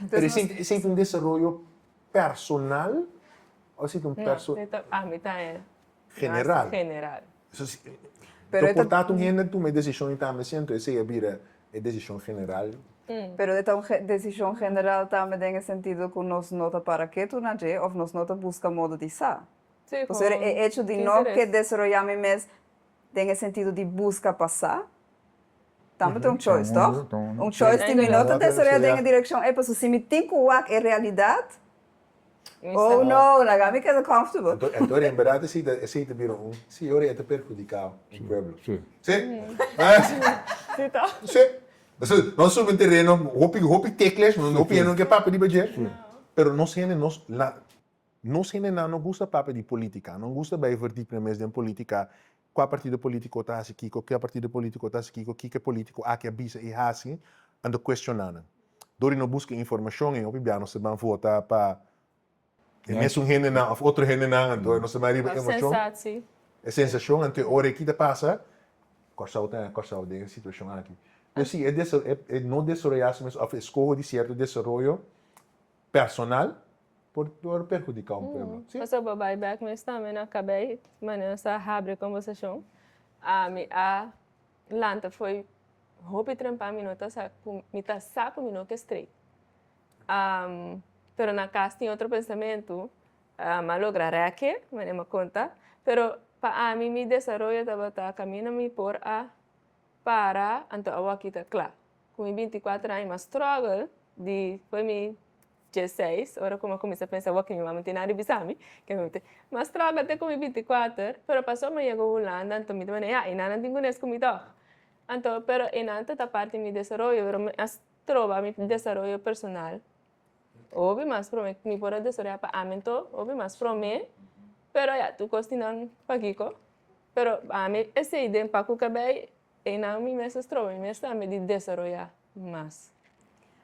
Pero esei ta un desaroyo personal o esei ta un perso. No, ami ta e. General. General. Pero por ta un hende tuma e desishon i tambe siento esei a bira e desishon general. Pero e ta un desishon general tambe den e sentido ku nos no ta para ketu na dje òf nos no ta buska modo di sa. Pasobra e echo di no ke desaroyá mi mes den e sentido di buska pa sa, tambe ta un choice, tòg? Un choice di mi no ta desaroyá den e direkshon ei, pasobra si mi tin ku wak e realidat, Oh no, laga mi keda comfortable. Anto, anto en berdad esei ta, esei ta bira un, sí, ora e ta perhudica un pueblo. Sí. Sí? Sí ta. Sí. Pasobra nos subi un tereno hopi, hopi ticklish, hopi hende no ke papia riba dje, pero nos hende, nos la, nos hendenan no gusta papia di politica, no gusta bai verdiep nan mes den politica, kua partido politico ta hasi kiko, kua partido politico ta hasi kiko, kiko e politico aki a bisa i hasi, anto cuestiona nan. Dor di no buska informashon en hopi bia nos ta ban vota pa e mesun hendenan of otro hendenan anto nos ta ban riba emoshon. E sensashon anto e ora aki ta pasa Kòrsou ta Kòrsou den e situashon aki. Pero si e e no desaroyá su mes of e skoho di sierto desaroyo personal. Por por perhudiká un pueblo. Sí. Pasobra bo bai bèk mes tambe na kabei, manera nos a habri e kombersashon, ami a lanta fo'i hopi trempa mi no ta sa ku mi ta sa ku mi no ke straight. Pero na kas tin otro pensamentu, mi a logra rèk'e, manera mi a konta, pero pa ami mi desaroyo tabata kaminda mi por a para anto awor aki ta kla. Ku mi binti kuater aña mi a struggle di fo'i mi diesseis, ora ku mi a kuminsá pensa awor ki mi mama no tin nada di bisa mi, ke mi mi a struggle te ku mi binti kuater, pero pasobra mi a yega Hulanda anto mi ta manda ya e nan tin kunes ku mi tòg. Anto pero e nan ta ta parti di mi desaroyo pero mi a stroba mi desaroyo personal hopi mas promé ku mi por a desaroyá pa ami anto hopi mas promé, pero ya tur kos tin nan pakiko, pero ami esei den pa ku kabei Einan mi mes a stroba mi mes tambe di desaroyá mas.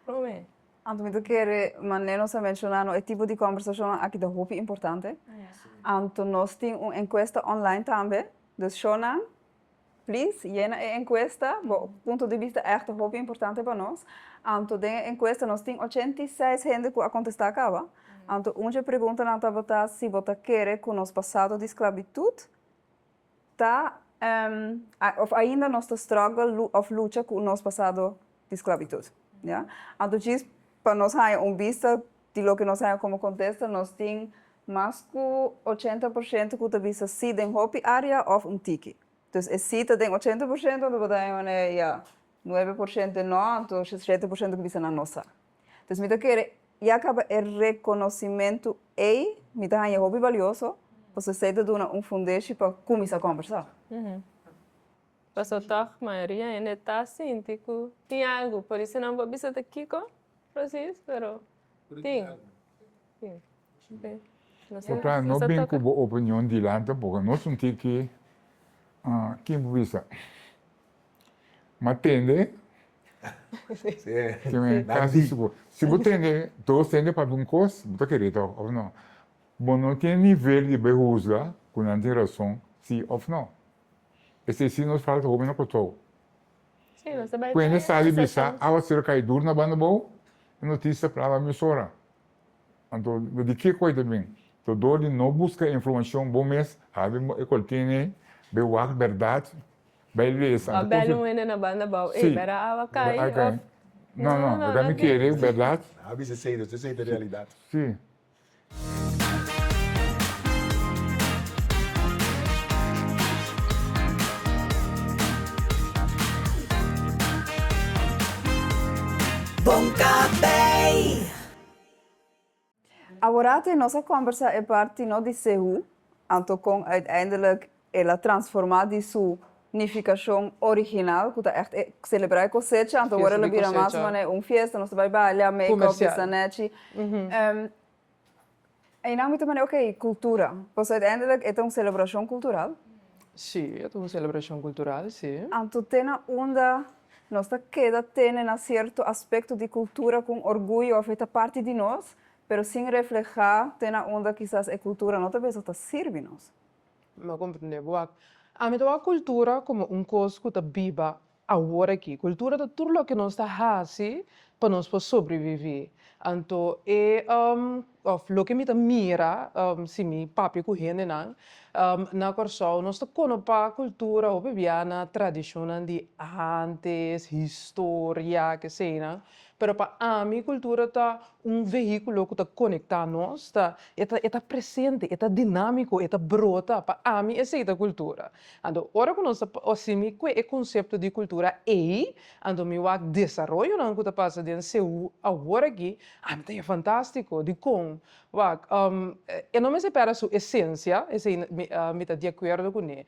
Promé. Anto mi ta kere manera nos a menshoná no e tipo di kòmbersashonnan aki ta hopi importante. Anto nos tin un enkuesta online tambe. Dus shownan, please yena e enkuesta. Bo punto di bista ègt ta hopi importante pa nos. Anto den e enkuesta nos tin 86 hende ku a kontestá kaba. Anto un dje preguntanan tabata si bo ta kere ku nos pasado di sklabitut Ta of ainda nos ta struggle of lucha ku nos pasado di sklabitut. Ya. Anto djis pa nos haña un bista di loke nos haña komo kontesta, nos tin mas ku 80% ku ta bisa si den hopi área òf un tiki. Dus e si ta den 80%, anto bo ta haña manera ya 9% no, anto 7% ku bisa nan no sa. Dus mi ta kere ya kaba e rekonosimentu ei mi ta haña hopi balioso, pasobra esei ta duna un fundeshi pa kuminsá kòmbersá. Pasobra tòg mayoria hende ta sinti ku tin algu, por iso nan por bisa ta kiko presis, pero tin. Tin. Por ta no bin ku bo opinion dilanti tampoco, no sinti ki kin por bisa. Ma tende, kasi sigur. Si bo tende dos hende papia un kos, bo ta kere tòg, òf no? Bo no tin nivel di bai husga ku nan tin rason, si òf no. Esei si nos falta hopi na Kòrsou. Ku hende sali bisa awaseru kai duru na banda abou, e notisia plaba mesora. Anto di kiko e ta bin? To dor di no buska informashon bo mes, habi e koltin ei, bai wak bèrdat, bai lesa. Wak bèl un hende na banda abou, ey bèra awa kai òf. No, no, bèrdat mi kere, bèrdat. A bisa esei, dus esei ta realidat. Si. Bon kabei! Aworate nos a kombersa e parti no di Sehu, anto kon uiteindelijk el a transforma di su nifikashon original ku ta echt e selebrá e kosecha, anto awor el a bira mas manera un fiesta, nos ta bai balia, make-up, bisa nechi. Einan mi ta manda ok, kultura, pasobra uiteindelijk e ta un selebrashon kultural. Sí, e ta un selebrashon kultural, sí. Anto te na unda nos ta keda tene na sierto aspekto di kultura ku un orguyo òf e ta parti di nos, pero sin reflehá te na unda kisas e kultura no ta bezig ta sirbi nos. Mi a komprendé bo. Wak, ami ta wak kultura komo un kos ku ta biba awor aki. Kultura ta tur loke nos ta hasi pa nos por sobreviví. Anto e òf loke mi ta mira si mi papia ku hendenan na Kòrsou, nos ta konopá kultura hopi bia na tradishonnan di ántes, historia, keseinan. Pero pa ami kultura ta un vehíkulo ku ta konektá nos, ta e ta e ta presente, e ta dinámiko, e ta brota. Pa ami esei ta kultura. Anto ora ku nos ta asimi ku e konsepto di kultura ei, anto mi wak desaroyonan ku ta pasa den Seú awor aki, ami ta haña fantástiko. Dikon? Wak, e no mester pèrdè su esensia, esei mi mi ta di akuerdo kuné.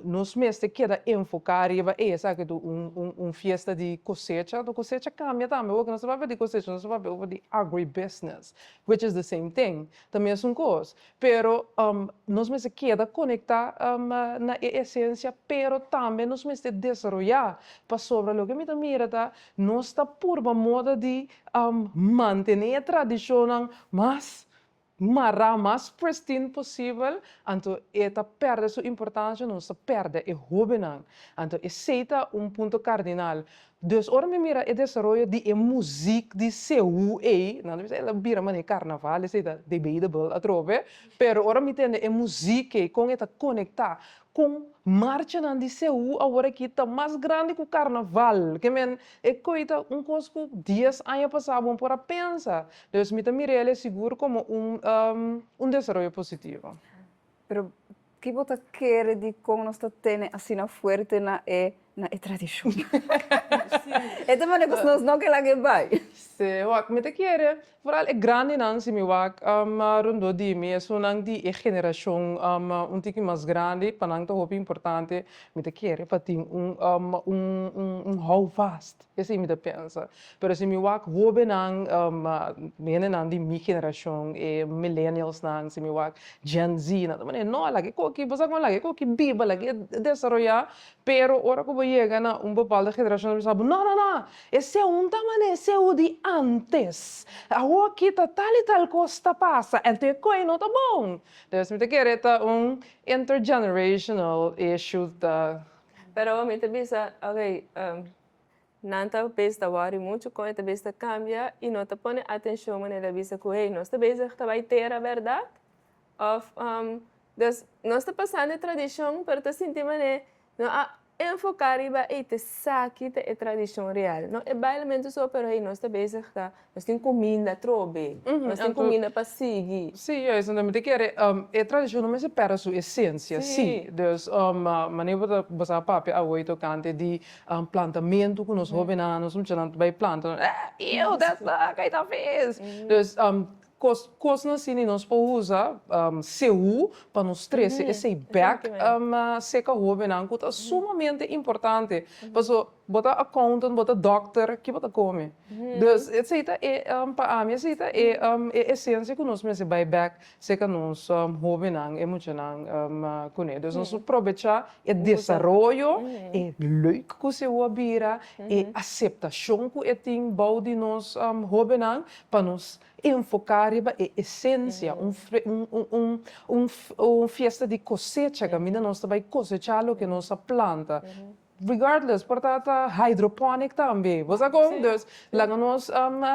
Nos mester keda enfoká riba ei, esaki ta un un un fiesta di kosecha, anto kosecha kambia tambe, awor ku nos ta papia di kosecha nos ta papia over di agribusiness, which is the same thing, ta mesun kos. Pero nos mester keda konektá na e esensia, pero tambe nos mester desaroyá, pasobra loke mi ta mira ta nos ta purba moda di mantené e tradishonnan mas mará, mas pristine posibel, anto e ta pèrdè su importansha, nos ta pèrdè e hóbennan. Anto esei ta un punto kardinal. Dus ora mi mira e desaroyo di e muzik di seú ei, nan ta bisa el a bira manera karnaval, esei ta debatable atrobe, pero ora mi tende e muzik ei kon e ta konektá kon marchanan di seú awor aki ta mas grandi ku karnaval, ke men e koi ta un kos ku dies aña pasá bo no por a pensa. Dus mi ta mira el sigur komo un un desaroyo positivo. Pero ki bo ta kere di kon nos ta tene asina fuerte na e na e tradishon? E ta manera ku nos no ke laga e bai. Sí, wak, mi ta kere, vooral e grandinan si mi wak rondó di mi, esunnan di e generashon un tiki mas grandi, pa nan ta hopi importante, mi ta kere pa tin un un un houvast. Esei mi ta pensa. Pero si mi wak hobennan, hendenan di mi generashon, e millennialsnan, si mi wak Gen Z, nan ta manera, no, laga e koki, bo sa kon, laga e koki biba, laga e desaroyá. Pero ora ku bo yega na un bepaldo generashon, nan ta bisa bo, no, no, no, esei un ta manera esei di ántes. Awoki ta tal i tal kos ta pasa, anto e koe no ta bon. Entonces mi ta kere ta un intergenerational issue ta. Pero mi ta bisa, okay, Nan ta bes ta wòri muchu kon e ta bes ta kambia i no ta pone atenshon manera el a bisa ku hey nos ta bezig ta bai tera bèrdat òf dus nos ta pasando e tradishon pero ta sinti manera no a enfoká riba ey ta esaki ta e tradishon real no e bailementu so pero hey nos ta bezig ta nos tin kuminda atrobe nos tin kuminda pa sigui. Sí, juist, anto mi ta kere e tradishon no mester pèrdè su esensia, sí, dus manera bo ta bo sa papia awoy tokante di Plantamentu ku nos hobennan, nos muchanan ta bai planta, eh, ew, that's the kai ta vis. Dus kos kosnan asina nos por usa seú pa nos trese esei bèk seka hobennan ku ta sumamente importante. Paso bo ta accountant, bo ta dòkter, ki bo ta kome? Dus esei ta e pa ami esei ta e e esensia ku nos mester bai bèk Seka nos hobennan, e muchanan kuné. Dus nos por probechá e desaroyo, e leuk ku seú a bira, e aseptashon ku e tin bou di nos hobennan pa nos enfoká riba e esensia, un un fiesta di kosecha kaminda nos ta bai kosechá loke nos a planta. Regardless, por ta ta hydroponic tambe. Bo sa kon? Dus laga nos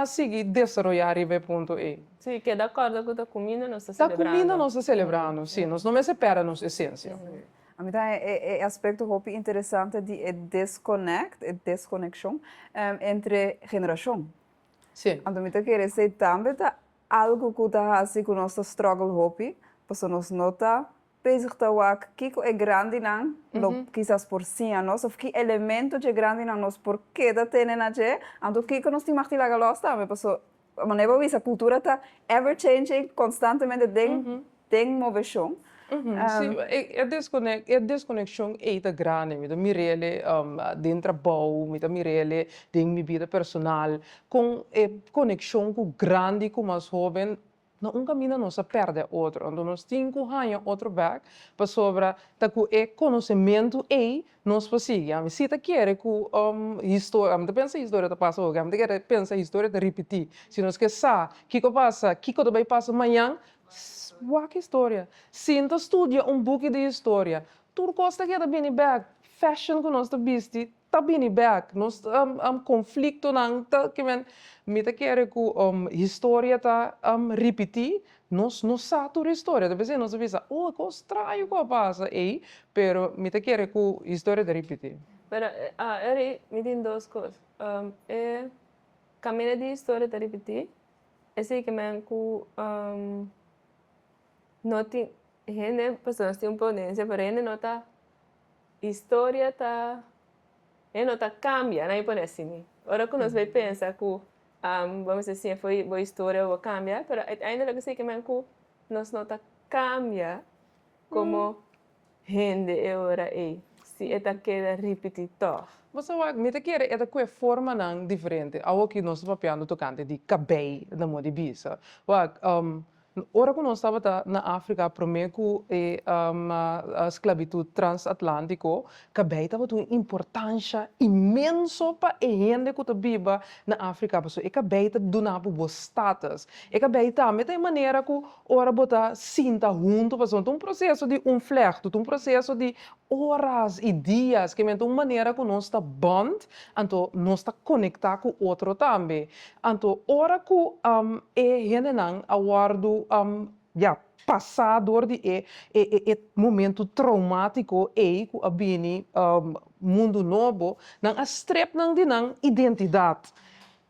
sigui desaroyá riba e punto ei. Sí, keda kòrda ku ta kuminda nos ta selebrando. Ta kuminda nos ta selebrando, sí. Nos no mester pèrdè nos esensia. A mi ta haña e aspekto hopi interesante di e disconnect, e deskonekshon entre generashon. Sí. Anto mi ta kere esei tambe ta algu ku ta hasi ku nos ta struggle hopi, pasobra nos no ta Bezig ta wak kiko e grandinan lo kisas por siña nos of ki elemento dje grandinan nos por keda tene na dje, anto kiko nos tin mag di laga los tambe, paso manera bo bisa kultura ta ever changing, konstantemente den den moveshon. Si, e deskonekshon e deskonekshon ei ta grandi, mi ta mir'el den trabou, mi ta mir'el den mi bida personal, kon e konekshon ku grandi ku mas hoben Na un kaminda nos a pèrdè otro, anto nos tin ku haña otro bèk pasobra ta ku e konosementu ei nos por sigui. Ami si ta kere ku historia, ami ta pensa historia ta pasa hopi, ami ta kere pensa historia ta ripití. Si nos ke sa kiko pasa, kiko ta bai pasa mañan, wak historia. Sinta studia un buki di historia, tur kos ta keda bini bèk, fashion ku nos ta bisti ta bini bek, nos konfliktonan ta kimen, mi ta kere ku historia ta ripití, nos no sa tur historia, ta p'esei nos ta bisa, oh e kos straño ku a pasa ei, pero mi ta kere ku historia ta ripití. Pero Eri, mi tin dos kos, e kaminda di historia ta ripití, esei kimen ku no tin hende, pasobra nos tin un ponensia, pero hende no ta Historia ta e no ta cambia, nan mi pone asina. Ora cu nos bay pensa cu bo mester siña for bo historia bo cambia, pero uiteindelijk esey ke men cu nos no ta cambia como hende e ora ey, si e ta keda ripiti tog. Bo sa wak, mi ta kere e ta cu e formanan diferente. Awoki nos ta papiando tocante di cabey na moda di bisa. Wak. Ora ku nos tabata na Afrika promé ku e sklabitut transatlantiko, kabei tabata un importansha inmenso pa e hende ku ta biba na Afrika pasobra e kabei ta duna bo bo status. E kabei tambe ta e manera ku ora bo ta sinta huntu pasobra ta un proseso di un flèktu, ta un proseso di oras i dias, ke men ta un manera ku nos ta bond, anto nos ta konektá ku otro tambe. Anto ora ku e hendenan a wòrdu ya pasá dor di e e e momentu troumátiko ei ku a bini mundu nobo, nan a strep nan di nan identidat.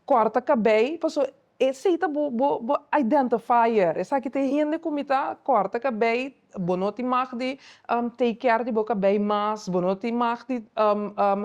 Kòrta kabei pasobra esei ta bo bo bo identifier, esaki ta e hende ku mi ta, kòrta kabei, bo no tin mag di take care di bo kabei mas, bo no tin mag di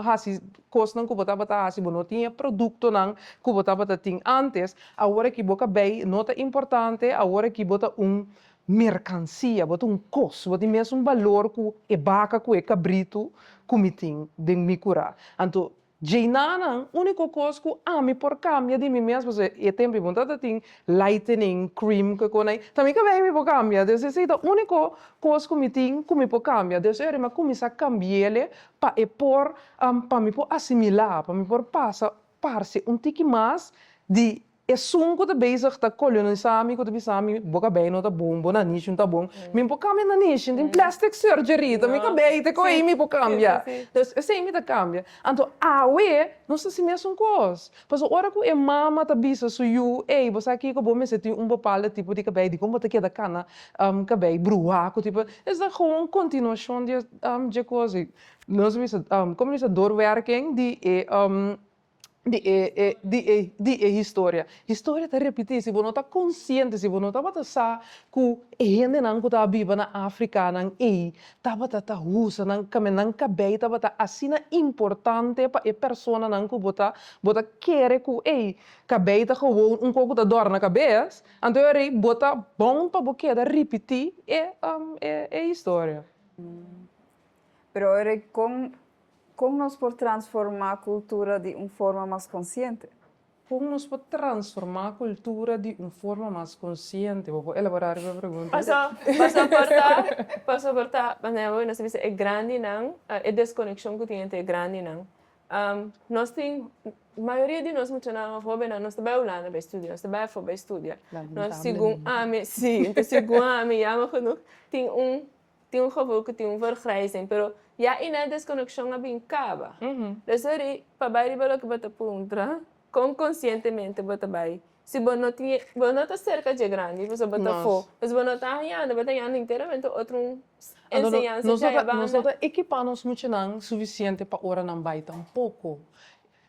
hasi kosnan ku bo tabata hasi, bo no tin e produktonan ku bo tabata tin ántes, awor aki bo kabei no ta importante, awor aki bo ta un merkansia, bo ta un kos, bo tin mesun balor ku e baka ku e kabritu ku mi tin den mi kurá. Anto Djeinanan, úniko kos ku ami por kambia di mi mes, pasobra e tempu bo no tabata tin lightening cream ku e kon ei, ta mi kabei mi por kambia. Dus esei ta úniko kos ku mi tin ku mi por kambia. Dus ora mi a kuminsá kambi'el pa e por, pa mi por asimilá, pa mi por pasa parse un tiki mas di Esun ku ta bezig ta kolonisa mi ku ta bisa mi bo kabei no ta bon, bo nanishi no ta bon. Mi no por kambia nanishi, tin plastic surgery, ta mi kabei te koe mi por kambia. Dus esei mi ta kambia. Anto awe nos ta hasi mesun kos. Pasobra ora ku e mama ta bisa su yu, ey bo sa kiko bo mester tin un bepaldo tipo di kabei, dikon bo ta keda kana kabei bruha ku tipo, es ta gewoon kontinuashon di e kos. Nos a bisa, komo bisa doorwerking di e. di e e di e di e historia. Historia ta repití, si bo no ta konsiente, si bo no tabata sa ku e hendenan ku ta biba na Afrikanan ei tabata ta usa nan kame nan kabei tabata asina importante pa e personanan ku bo ta bo ta kere ku ei kabei ta gewoon un kos ku ta dòrna kabes, anto e ora ei bo ta bon pa bo keda ripití e e historia. Pero ora ei kon Kon nos por transformá kultura di un forma mas konsiente? Kon nos por transformá kultura di un forma mas konsiente? Bo por elaborá riba e pregunta? Paso, paso por ta, paso por ta, manera bo nos ta bisa e grandinan, e deskonekshon ku tin entre e grandinan. Nos tin, mayoria di nos muchanan òf hóbennan nos ta bai Hulanda bai studia, nos ta bai afó bai studia. Nos segun ami, si, segun ami, jammer genoeg, tin un Tin un gevoel ku tin un vergrijzing, pero ya i na e deskonekshon a bin kaba. Des ori, pa bai riba loke bo ta puntra, kon konsientemente bo ta bai? Si bo no tin e, bo no ta serka dje grandi, pasobra bo ta afó, pues bo no ta hañando, bo ta hañando enteramente otro un enseñansa dje banda. Nos no ta ekipá nos muchanan sufisiente pa ora nan bai tampoko.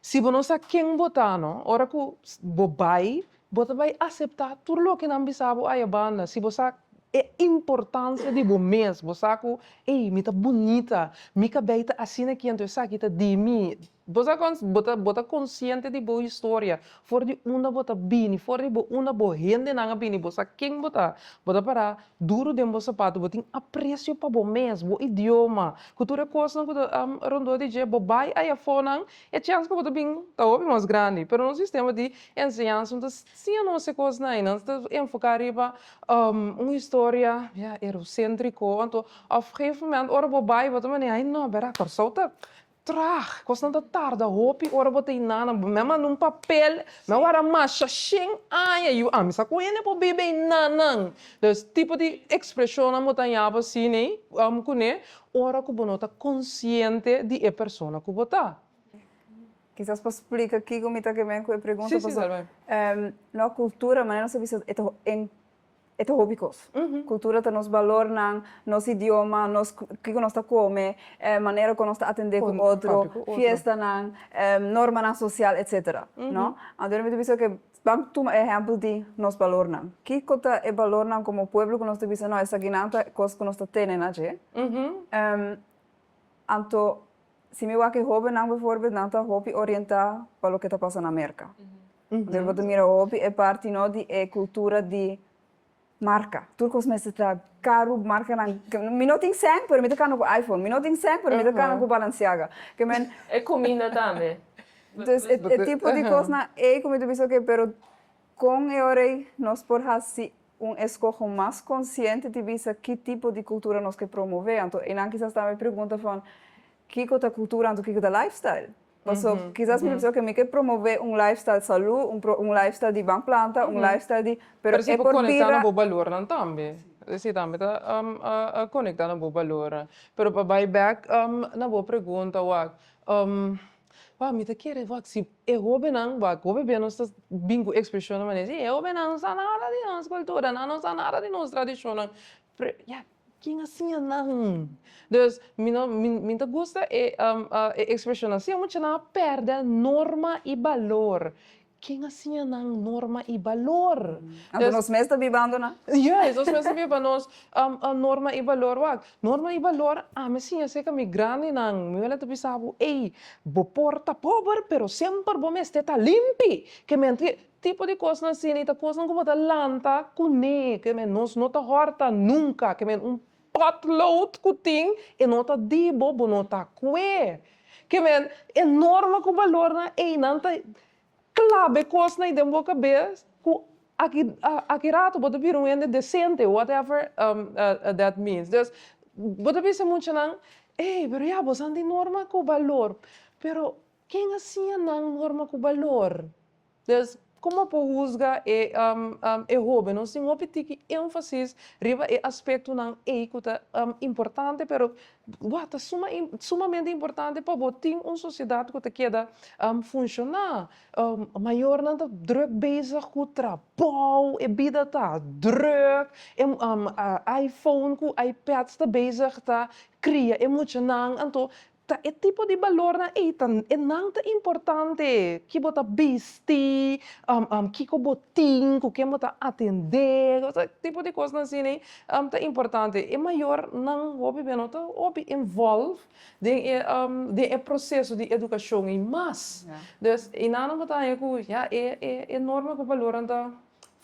Si bo no sa ken bo ta no, ora ku bo bai, bo ta bai aseptá tur loke nan bisa bo aya banda. Si bo sa e importansia di bo mes, bo sa ku, ey, mi ta bunita, mi kabei ta asina aki, anto esaki ta di mi. Bo sa kon, bo ta bo ta konsiente di bo historia, for di unda bo ta bini, for di bo unda bo hendenan a bini, bo sa ken bo ta. Bo ta pará duru den bo sapatu, bo tin apresio pa bo mes, bo idioma, ku tur e kosnan ku ta rondó di dje, bo bai ayafonan, e chèns ku bo ta bin ta hopi mas grandi. Pero nos sistema di enseñansa no ta siña nos e kosnan ei, nan ta enfoká riba un historia, ya, euroséntriko, anto òf gegeven moment ora bo bai bo ta manera, ai no, bèrdat Kòrsou ta Traag, kosnan ta tarda hopi ora bo ta inana, bo mei manda un papel, mei wara masha shen aña, yu ami sa ku hende por biba inanan. Dus tipo di ekspreshonnan bo ta haña bo asina kuné ora ku bo no ta konsiente di e persona ku bo ta. Kisas pa splika kiko mi ta ke men ku e pregunta pasobra no kultura manera nos a bisa e ta en E ta hopi kos. Kultura ta nos balornan, nos idioma, nos kiko nos ta kome, manera kon nos ta atendé ku otro, fiestanan, normanan sosial, etsetera, no? Anto mi ta bisa ke ban tuma e ehèmpel di nos balornan. Kiko ta e balornan komo pueblo ku nos ta bisa no esakinan ta kos ku nos ta tene na dje? Anto si mi wak e hóbennan bivoorbeeld nan ta hopi orientá pa loke ta pasa na Merka. Anto bo ta mira hopi e parti no di e kultura di marka. Tur kos mester ta karu, markanan. Mi no tin sèn pero mi ta kana ku iPhone. Mi no tin sèn pero mi ta kana ku Balenciaga. Ke men. E kuminda tambe. Dus e tipo di kosnan ei ku mi ta bisa oke pero kon e ora ei nos por hasi. un eskoho mas konsiente di bisa ki tipo di kultura nos ke promové. Anto einan kisas tambe pregunta van kiko ta kultura anto kiko ta lifestyle. Paso kisas mi ta bisa oke mi ke promové un lifestyle salú, un un lifestyle di ban planta, un lifestyle di Pero pero si e bo por konektá na bira. bo balornan tambe. Esei tambe ta konektá na bo balornan. Pero pa bai bèk na bo pregunta wak, wak mi ta kere wak si e hóbennan wak hopi bia nos ta bin ku ekspreshonnan manera si e hóbennan no sa nada di nos kultura, nan no sa nada di nos tradishonnan. Pero ya ken a siña nan? Dus mi no mi ta gusta e e ekspreshonnan si e muchanan a pèrdè norma i balor. Ken a siña nan norma i balor? Anto nos mes ta bibando nan? Juist, nos mes ta biba nos norma i balor. Wak, norma i balor ami a siña serka mi grandinan. Mi wela ta bisa bo, ey, bo por ta pober, pero semper bo mester ta limpi. Ke men tipo di kosnan asina i ta kosnan ku bo ta lanta kuné. Ke men nos no ta hòrta nunka. Ke men un potlood ku tin e no ta di bo, bo no ta kue. Ke men e norma ku balornan ei nan ta klaba e kosnan ei den bo kabes ku aki aki rato bo ta bira un hende desente whatever that means. Dus bo ta bisa e muchanan ey pero ya boso tin norma ku balor pero ken a siña nan norma ku balor? Dus, komo por husga e e hoben? Nos tin hopi tiki énfasis riba e aspektonan ei ku ta importante, pero wak ta suma sumamente importante pa bo tin un sosiedat ku ta keda funshoná. Mayornan ta drùk bezig ku trabou, e bida ta drùk, e iPhone ku iPads ta bezig ta kria e muchanan, anto Ta e tipo di balornan ei ta e nan ta importante, ki bo ta bisti, kiko bo tin, ku ken bo ta atendé, tipo di kosnan asina ei ta importante. E mayornan hopi bia no ta hopi involve den e den e proseso di edukashon ei mas. Dus einan bo ta haña ku ya e e norma ku balornan ta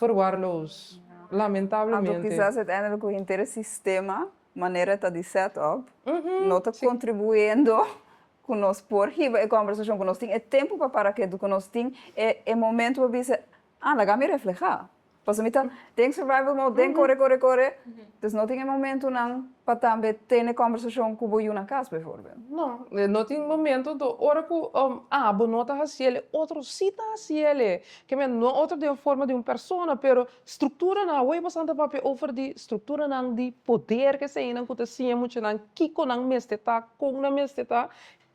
verwaarloos, lamentablemente. Anto kisas uiteindelijk ku henter e sistema Manera ta di set up, no ta contribuyendo cu nos por hiba e conversacion, cu nos tin e tempo pa para ketu, cu nos tin e e momento pa bisa, ah, laga mi refleha. Pasobra mi ta den survival mode, den core, core, core, dus no tin e momentonan pa tambe tene conversacion cu bo yu na cas, bijvoorbeeld. No, no tin momento, anto ora cu abo no ta haciel, otro si ta haciel. Ke men, no otro den forma di un persona, pero Strukturanan, awor boso ta papia over di strukturanan di poder keseinan ku ta siña muchanan kiko nan mester ta, kon nan mester ta,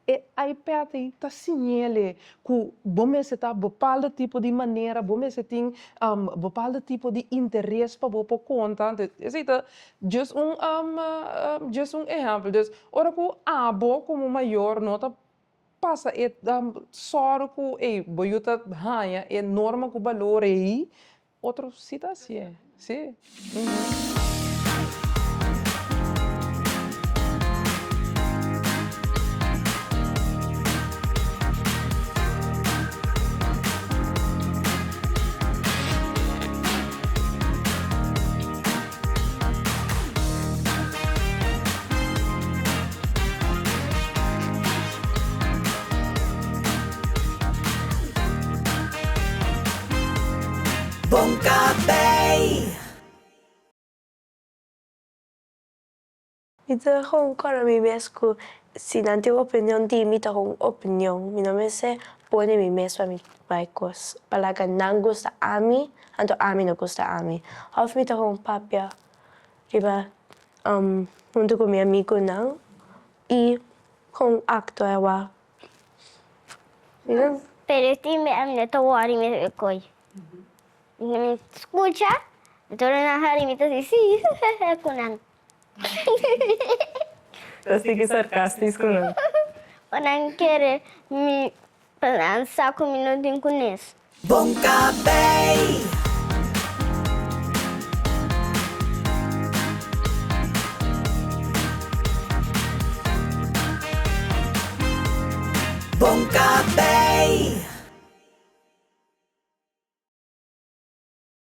e iPad ei ta siñ'el ku bo mester ta bepaldo tipo di manera, bo mester tin bepaldo tipo di interes pa bo por konta, anto esei ta djis un djis un ehèmpel. Dus ora ku abo komo mayor no ta pasa e sòru ku ey bo yu ta haña e norma ku balor ey, otro si ta hasié, si. Bon kabei! Mi ta gewoon kòrda mi mes ku si nan tin un opinion di mi ta un opinion. Mi no mester pone mi mes pa mi bai kos pa laga nan gusta ami anto ami no gusta ami. Òf mi ta gewoon papia riba huntu ku mi amigunan i gewoon aktua wak. Pero tin bes ami no ta wòri mes e koi. Mi skucha, anto ora nan hari mi ta si si ku nan. Ta sigui sarcastis ku nan. Pa nan kere mi, pa nan sa ku mi no tin kunes. Bon kabei! Bon kabei!